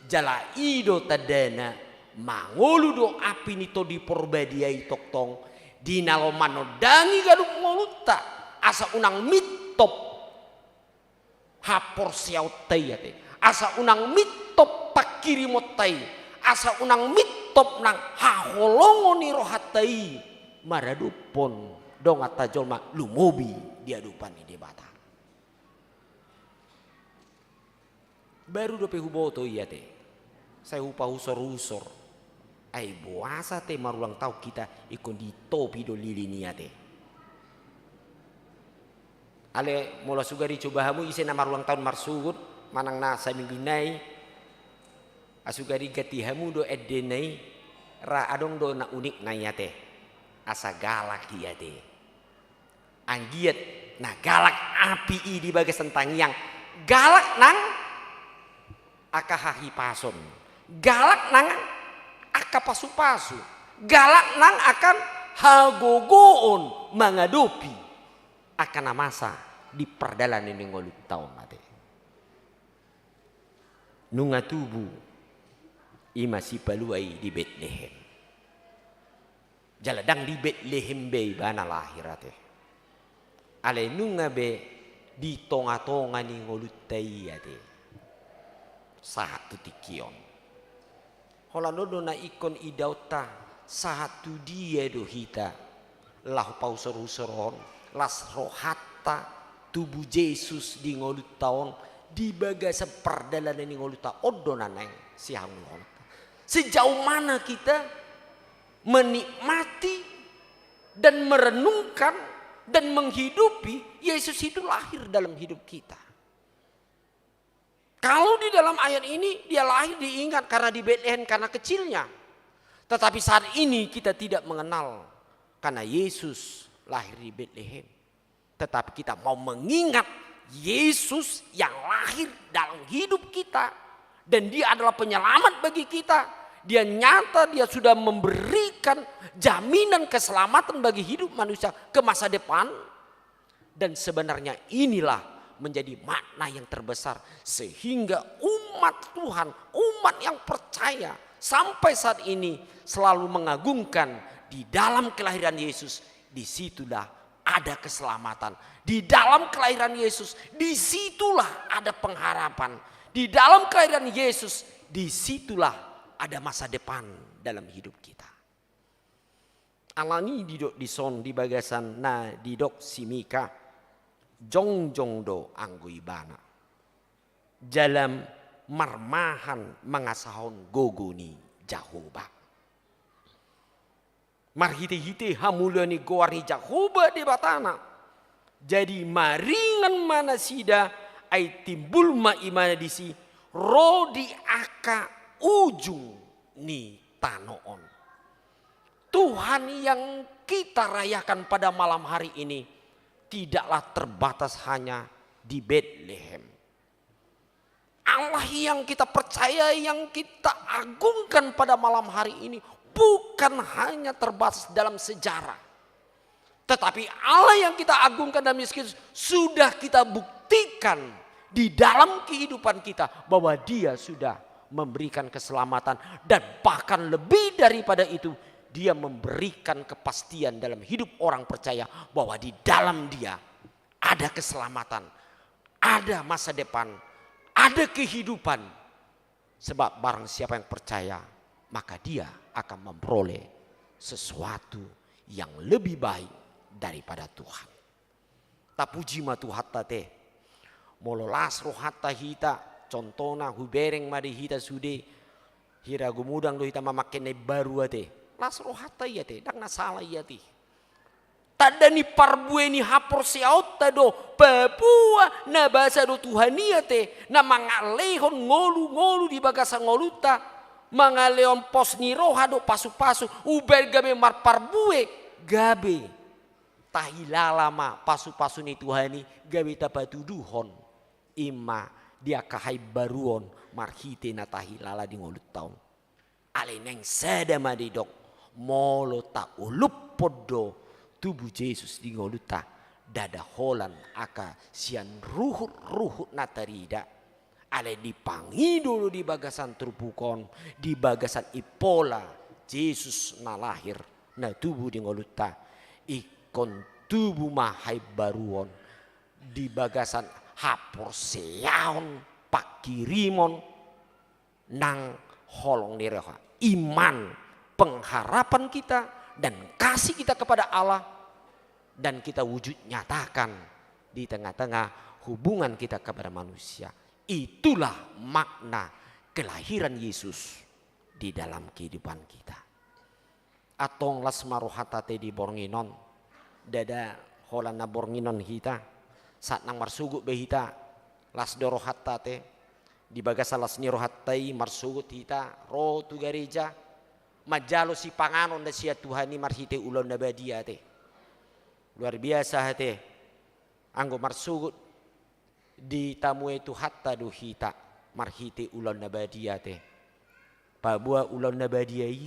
jala i do tandana, mangolu do api ni Tondi Porbadia i tongtong di na laho manondangi ganup ngolunta, asa unang mintop haporseaonta i ate, asa unang mintop pangkirimonta i, asa unang mintop nang haholongon ni rohanta i maradophon donganta jolma lumobi di adopan ni Debata. Baru dope huboto i ate. Sai hupausor-usor. Ai boasa ate marulang taon hita ingkon ditopi do lilin i ate. Alai molo sugari coba hamu ise na marulang taon marsogot, manang na saminggu nai, asugari ganti hamu do endena i, ra adong do na unikna i ate. Asa galak i ate. Anggiat na galak api i di bagasan tangiang, galak nang angka hahipason, galak nang angka pasu-pasu, galak nang angka hagogoon mangadopi angka na masa di pardalanan ni ngolunta on ate. Nunga tubu i ma sipalua i di Betlehem. Jala ndang di Betlehem be ibana lahir ate. Alai nunga be di tonga-tonga ni ngolunta i ate. Sahat tu tingki on. Holan on do na ingkon idaonta, sahat tu dia do hita laho pausor-usor on, las rohanta tubu Jesus di ngolunta on, di bagasan pardalanan ni ngolunta on do na naeng sihangoluhononta. Sejauh mana kita menikmati dan merenungkan dan menghidupi Yesus itu lahir dalam hidup kita. Kalau di dalam ayat ini, dia lahir diingat karena di Betlehem karena kecilnya. Tetapi saat ini kita tidak mengenal karena Yesus lahir di Betlehem. Tetapi kita mau mengingat Yesus yang lahir dalam hidup kita. Dan dia adalah penyelamat bagi kita. Dia nyata, dia sudah memberikan jaminan keselamatan bagi hidup manusia ke masa depan. Dan sebenarnya inilah menjadi makna yang terbesar, sehingga umat Tuhan, umat yang percaya sampai saat ini selalu mengagungkan di dalam kelahiran Yesus, disitulah ada keselamatan. Di dalam kelahiran Yesus, disitulah ada pengharapan. Di dalam kelahiran Yesus, disitulah ada masa depan dalam hidup kita. Alani didok dison di bagasan na didok si Mika, jongjong do anggo ibana jala marmahan mangasahon gogo ni Jahowa. Marhite-hite hamuliaon ni goar ni Jahowa Debatana. Jadi maringan ma nasida, ai timbul ma ibana disi, ro di angka ujung ni tano on. Tuhan yang kita rayakan pada malam hari ini tidaklah terbatas hanya di Betlehem. Allah yang kita percaya, yang kita agungkan pada malam hari ini bukan hanya terbatas dalam sejarah. Tetapi Allah yang kita agungkan dalam Yesus Kristus sudah kita buktikan di dalam kehidupan kita bahwa Dia sudah memberikan keselamatan, dan bahkan lebih daripada itu, Dia memberikan kepastian dalam hidup orang percaya bahwa di dalam Dia ada keselamatan, ada masa depan, ada kehidupan. Sebab barang siapa yang percaya, maka dia akan memperoleh sesuatu yang lebih baik daripada Tuhan. Tapuji ma Tuhanta ate. Molo las rohanta hita, contohna hubereng ma di hita sude, hira gumodang do hita mamangke na imbaru ate. Las rohanta i ate, ndang na sala i ate. Tanda ni parbue ni haporseaonta do, paboa na basa do Tuhan i ate, na mangalehon ngolu-ngolu di bagasan ngolunta, mangalehon pos ni roha do pasu-pasu, umbahen gabe marparbue, gabe tahilala ma pasu-pasu ni Tuhan i, gabe tapatuduhon, i ma di angka haimbaruon marhite na tahilala di ngolunta on. Alai naeng sada ma didok, molo taolophon do tubu Jesus di ngolunta, ndada holan angka sian ruhut-ruhut na tarida. Alai dipangido do di bagasan turpuk on, di bagasan impola Jesus na lahir, na tubu di ngolunta, ingkon tubu ma haimbaruon di bagasan haporseaon, panghirimon, nang holong ni roha, iman, pengharapan kita, dan kasih kita kepada Allah, dan kita wujud nyatakan di tengah-tengah hubungan kita kepada manusia. Itulah makna kelahiran Yesus di dalam kehidupan kita. Antong las ma rohanta ate di borngin on. Ndada holan na borngin on hita, saat nang marsogot be hita, las do rohanta ate. Di bagasan las ni rohanta i marsogot hita ro tu gareja, manjalo sipanganon na sian Tuhan i marhite ulaon na badia ate. Luar biasa ate. Anggo marsogot ditamue Tuhanta do hita marhite ulaon na badia ate. Paboa ulaon na badia i,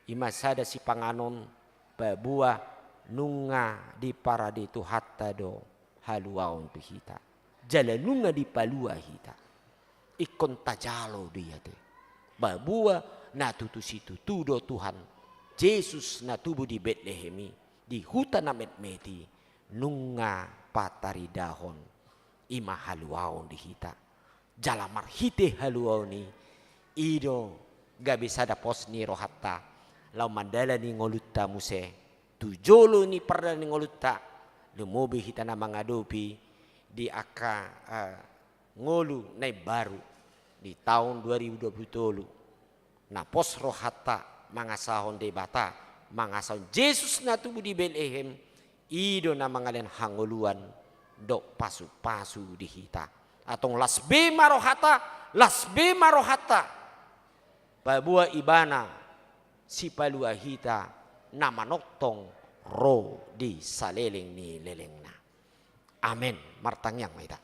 i ma sada sipanganon, paboa nunga diparade Tuhanta do haluaon tu hita. Jala nunga dipalua hita. Ingkon tajalo do i ate. Paboa na tutu situtu do Tuhan Jesus na tubu di Betlehem i, di huta na metmet i, nunga pataridahon i ma haluaon di hita. Jala marhite haluaon i, i do gabe sada pos ni rohanta laho mandalani ngolunta muse tu jolo ni pardalanan ni ngolunta, lumobi hita na mangadopi di angka, eh, ngolu na imbaru di taon dua ribu dua puluh tolu. Na pos rohanta mangasahon Debata, mangasahon Jesus na tubu di Betlehem, i do na mangalehon hangoluan dohot pasupasu di hita. Antong las be ma rohanta, las be ma rohanta. Paboa Ibana sipalua hita na manongtong ro di saleleng ni lelengna. Amen. Martangiang ma hita.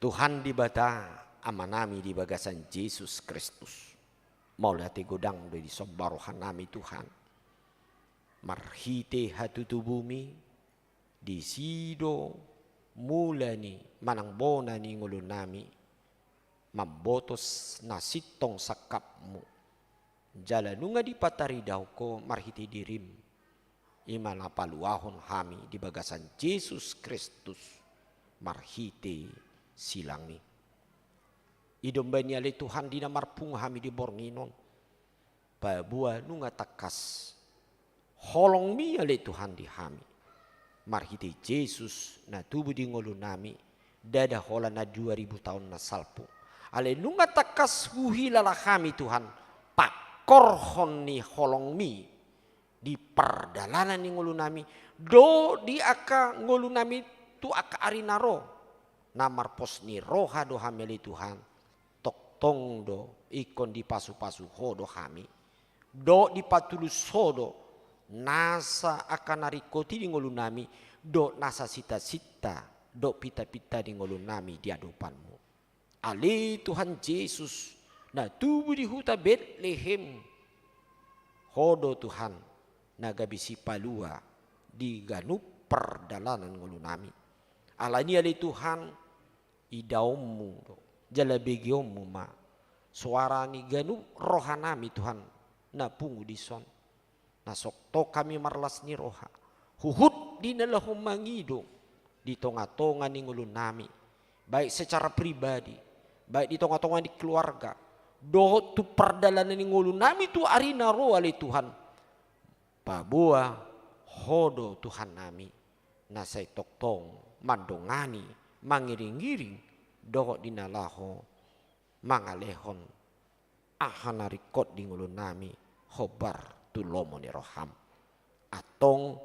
Tuhan Debata, Amanami di bagasan Jesus Kristus, mauliate godang do disomba rohanami Tuhan. Marhite hatutubuMi, disi do mula ni manang bona ni ngolunami, mambotos na sintong sangkapMu. Jala nunga dipataridahon Ho marhite dirim, i ma na paluahon hami di bagasan Jesus Kristus marhite silangMi. Ido umbahen i ale Tuhan di na marpungu hami di borngin on, paboa nunga tangkas holongMi ale Tuhan di hami. Marhite Jesus na tubu di ngolunami, ndada holan na dua ribu taon na salpu. Alai nunga tangkas huhilala hami Tuhan, pangkorhon ni holongMi di pardalanan ni ngolunami, dohot di angka ngolunami tu angka ari na ro. Na marpos ni roha do hami ale Tuhan, tongtong do ingkon dipasupasu Ho do hami, dohot dipatulus Ho do nasa angka na ringkot i di ngolunami, dohot nasa sintasinta dohot pintapinta ni ngolunami di adopanMu. Ale Tuhan Jesus, na tubu di huta Betlehem, Ho do Tuhan na gabe sipalua di ganup pardalanan ngolunami. Alani i ale Tuhan, idaonMu do, jala begeonMu ma soara ni ganup rohanami Tuhan na pungu dison. Na tongtong hami marlas ni roha huhut di na laho mangido di tongatonga ni ngolunami, baik secara pribadi, baik di tongatonga ni keluarga, dohot tu pardalanan ni ngolunami tu ari na ro ale Tuhan. Paboa Ho do Tuhannami, na sai tongtong mandongani, mangiringiring, dohot di na laho mangalehon aha na ringkot di ngolunami hombar tu lomo ni roham. Antong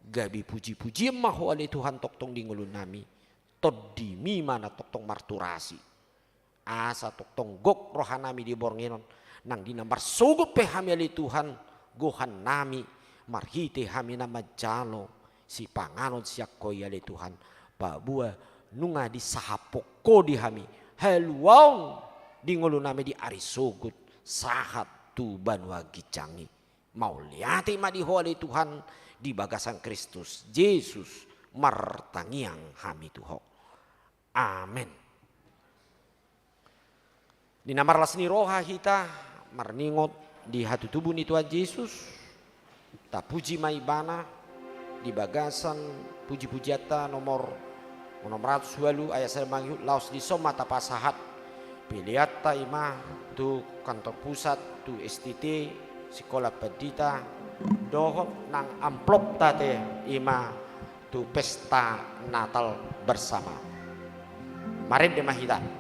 gabe pujipujian ma Ho ale Tuhan tongtong di ngolunami, TondiMi ma na tongtong marturasi. Asa tongtong gok rohanami di borngin on, nang di na marsogot pe hami ale Tuhan, gohannami, marhite hami na manjalo sipanganon sian Ho i ale Tuhan, paboa nunga disahaphon Ho di hami haluaon di ngolunami di ari sogot sahat tu banua ginjang i. Mauliate ma di Ho ale Tuhan, di bagasan Kristus Jesus martangiang hami tu Ho. Amen. Di na marlas ni roha hita marningot di hatutubu ni Tuhan Jesus, tapuji ma Ibana di bagasan pujipujianta nomor onom ratus ualu ayat sada mangihut laos dison ma tapasahat peleanta i ma tu kantor pusat, tu S T T, Sikola Pandita, dohot nang amplopta ate i ma pesta Natal bersama. Marende ma hita.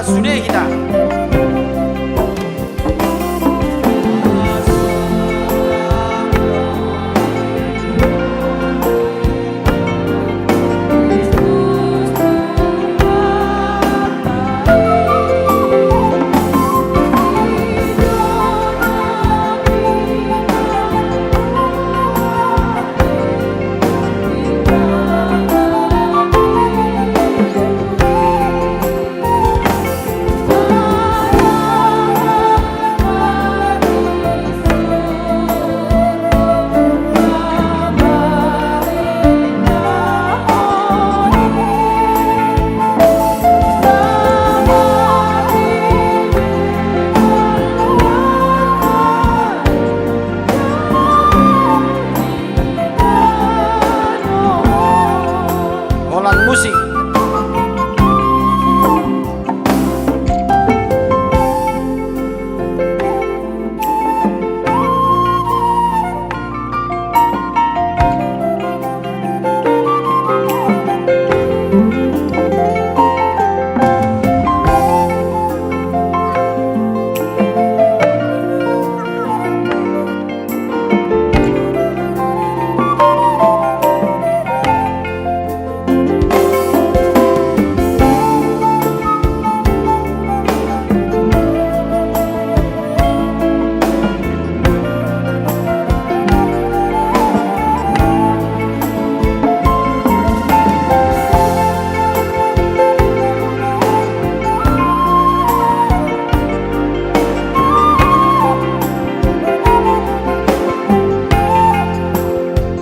Sude hita. Holan musik.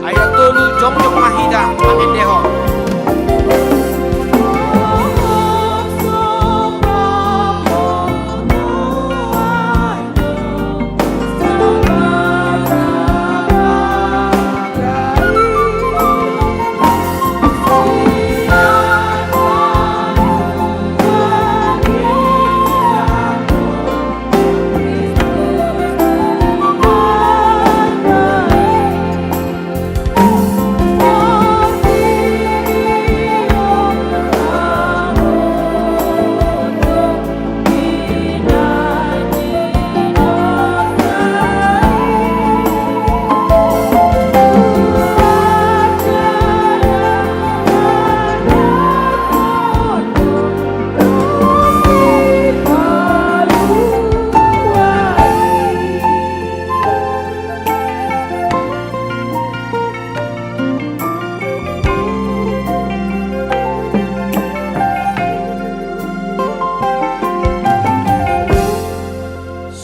Ayat tolu, jongjong ma hita mangendehon.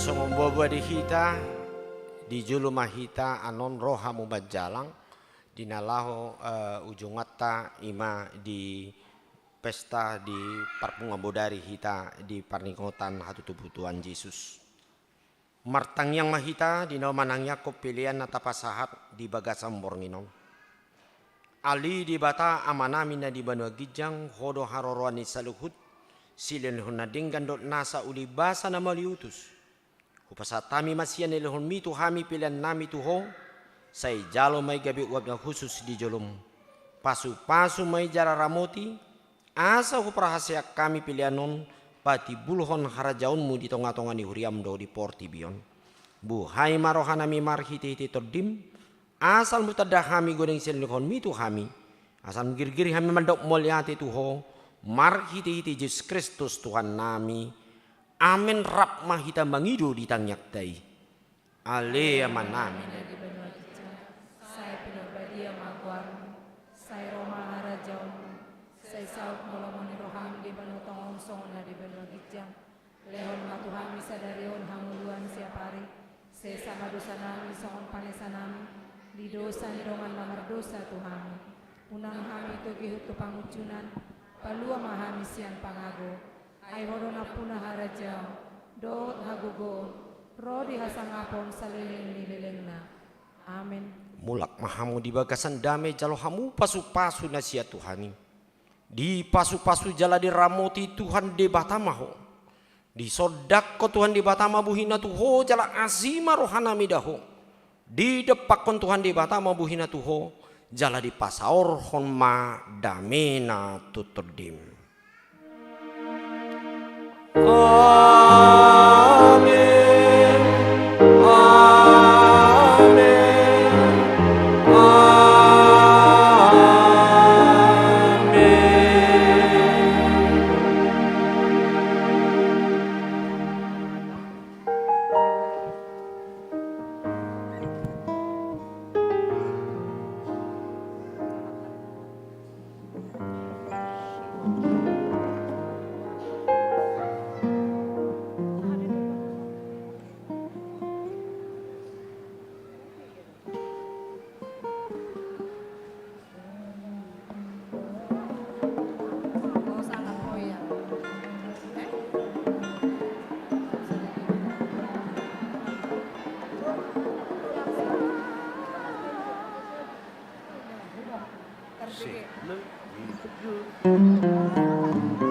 Songon boaboa di hita, di jolo ma hita annon ro hamu manjalang, di na laho, eh, ujunganta i ma di pesta di parpunguan bodari hita di parningotan hatutubuan Tuhan Jesus. Martangiang ma hita di na manangiangkon pelean na tapasahat di bagasan borngin on. Ale Debata Amanami na di banua ginjang, Ho do haroroan ni saluhut, silehonlehon na denggan dohot nasa uli basa na mauliutus. Hupasahat hami ma sian lehonmi tu hami peleannami tu Ho, sai jalo ma i gabe uap na hushus di jolom. Pasupasu ma i jala ramoti, asa huparhaseang hami pelean on patimbulhon harajaonmu di tongatonga ni huriam dohot di portibi on. Buhai ma rohanami marhitehite Tondim, asa manggohi hami godang sian lehonmi tu hami, asa girgir hami mandok mauliate tu Ho, marhitehite Jesus Kristus Tuhannami. Amen. Rap ma hita mangido di tangiangta i. Ale Amanami na di banua ginjang, sai pinarbadia ma goarmu, sai ro ma harajaonmu, sai saut ma lomo ni roham di banua tonga on songon na di banua ginjang. Lehon ma tu hami sadari on hangoluan siapari, sesa ma dosanami songon panesanami di dosa ni dongan na mardosa tu hami. Unang hami togihon tu pangunjunan, palua ma hami sian pangago. Ai Ho do nampuna harajaon dohot hagogoon ro di hasangapon saleleng ni lelengna. Amen. Mulak ma hamu di bagasan dame, jalo hamu pasupasu na sian Tuhan i. Dipasupasu jala diramoti Tuhan Debata ma ho. Disondangkon Tuhan Debata ma bohina tu ho jala asi ma rohanami da ho. Didompakkon Tuhan Debata ma bohina tu ho jala dipasaorhon ma damena tu tondim. Amen. Amen. Amen.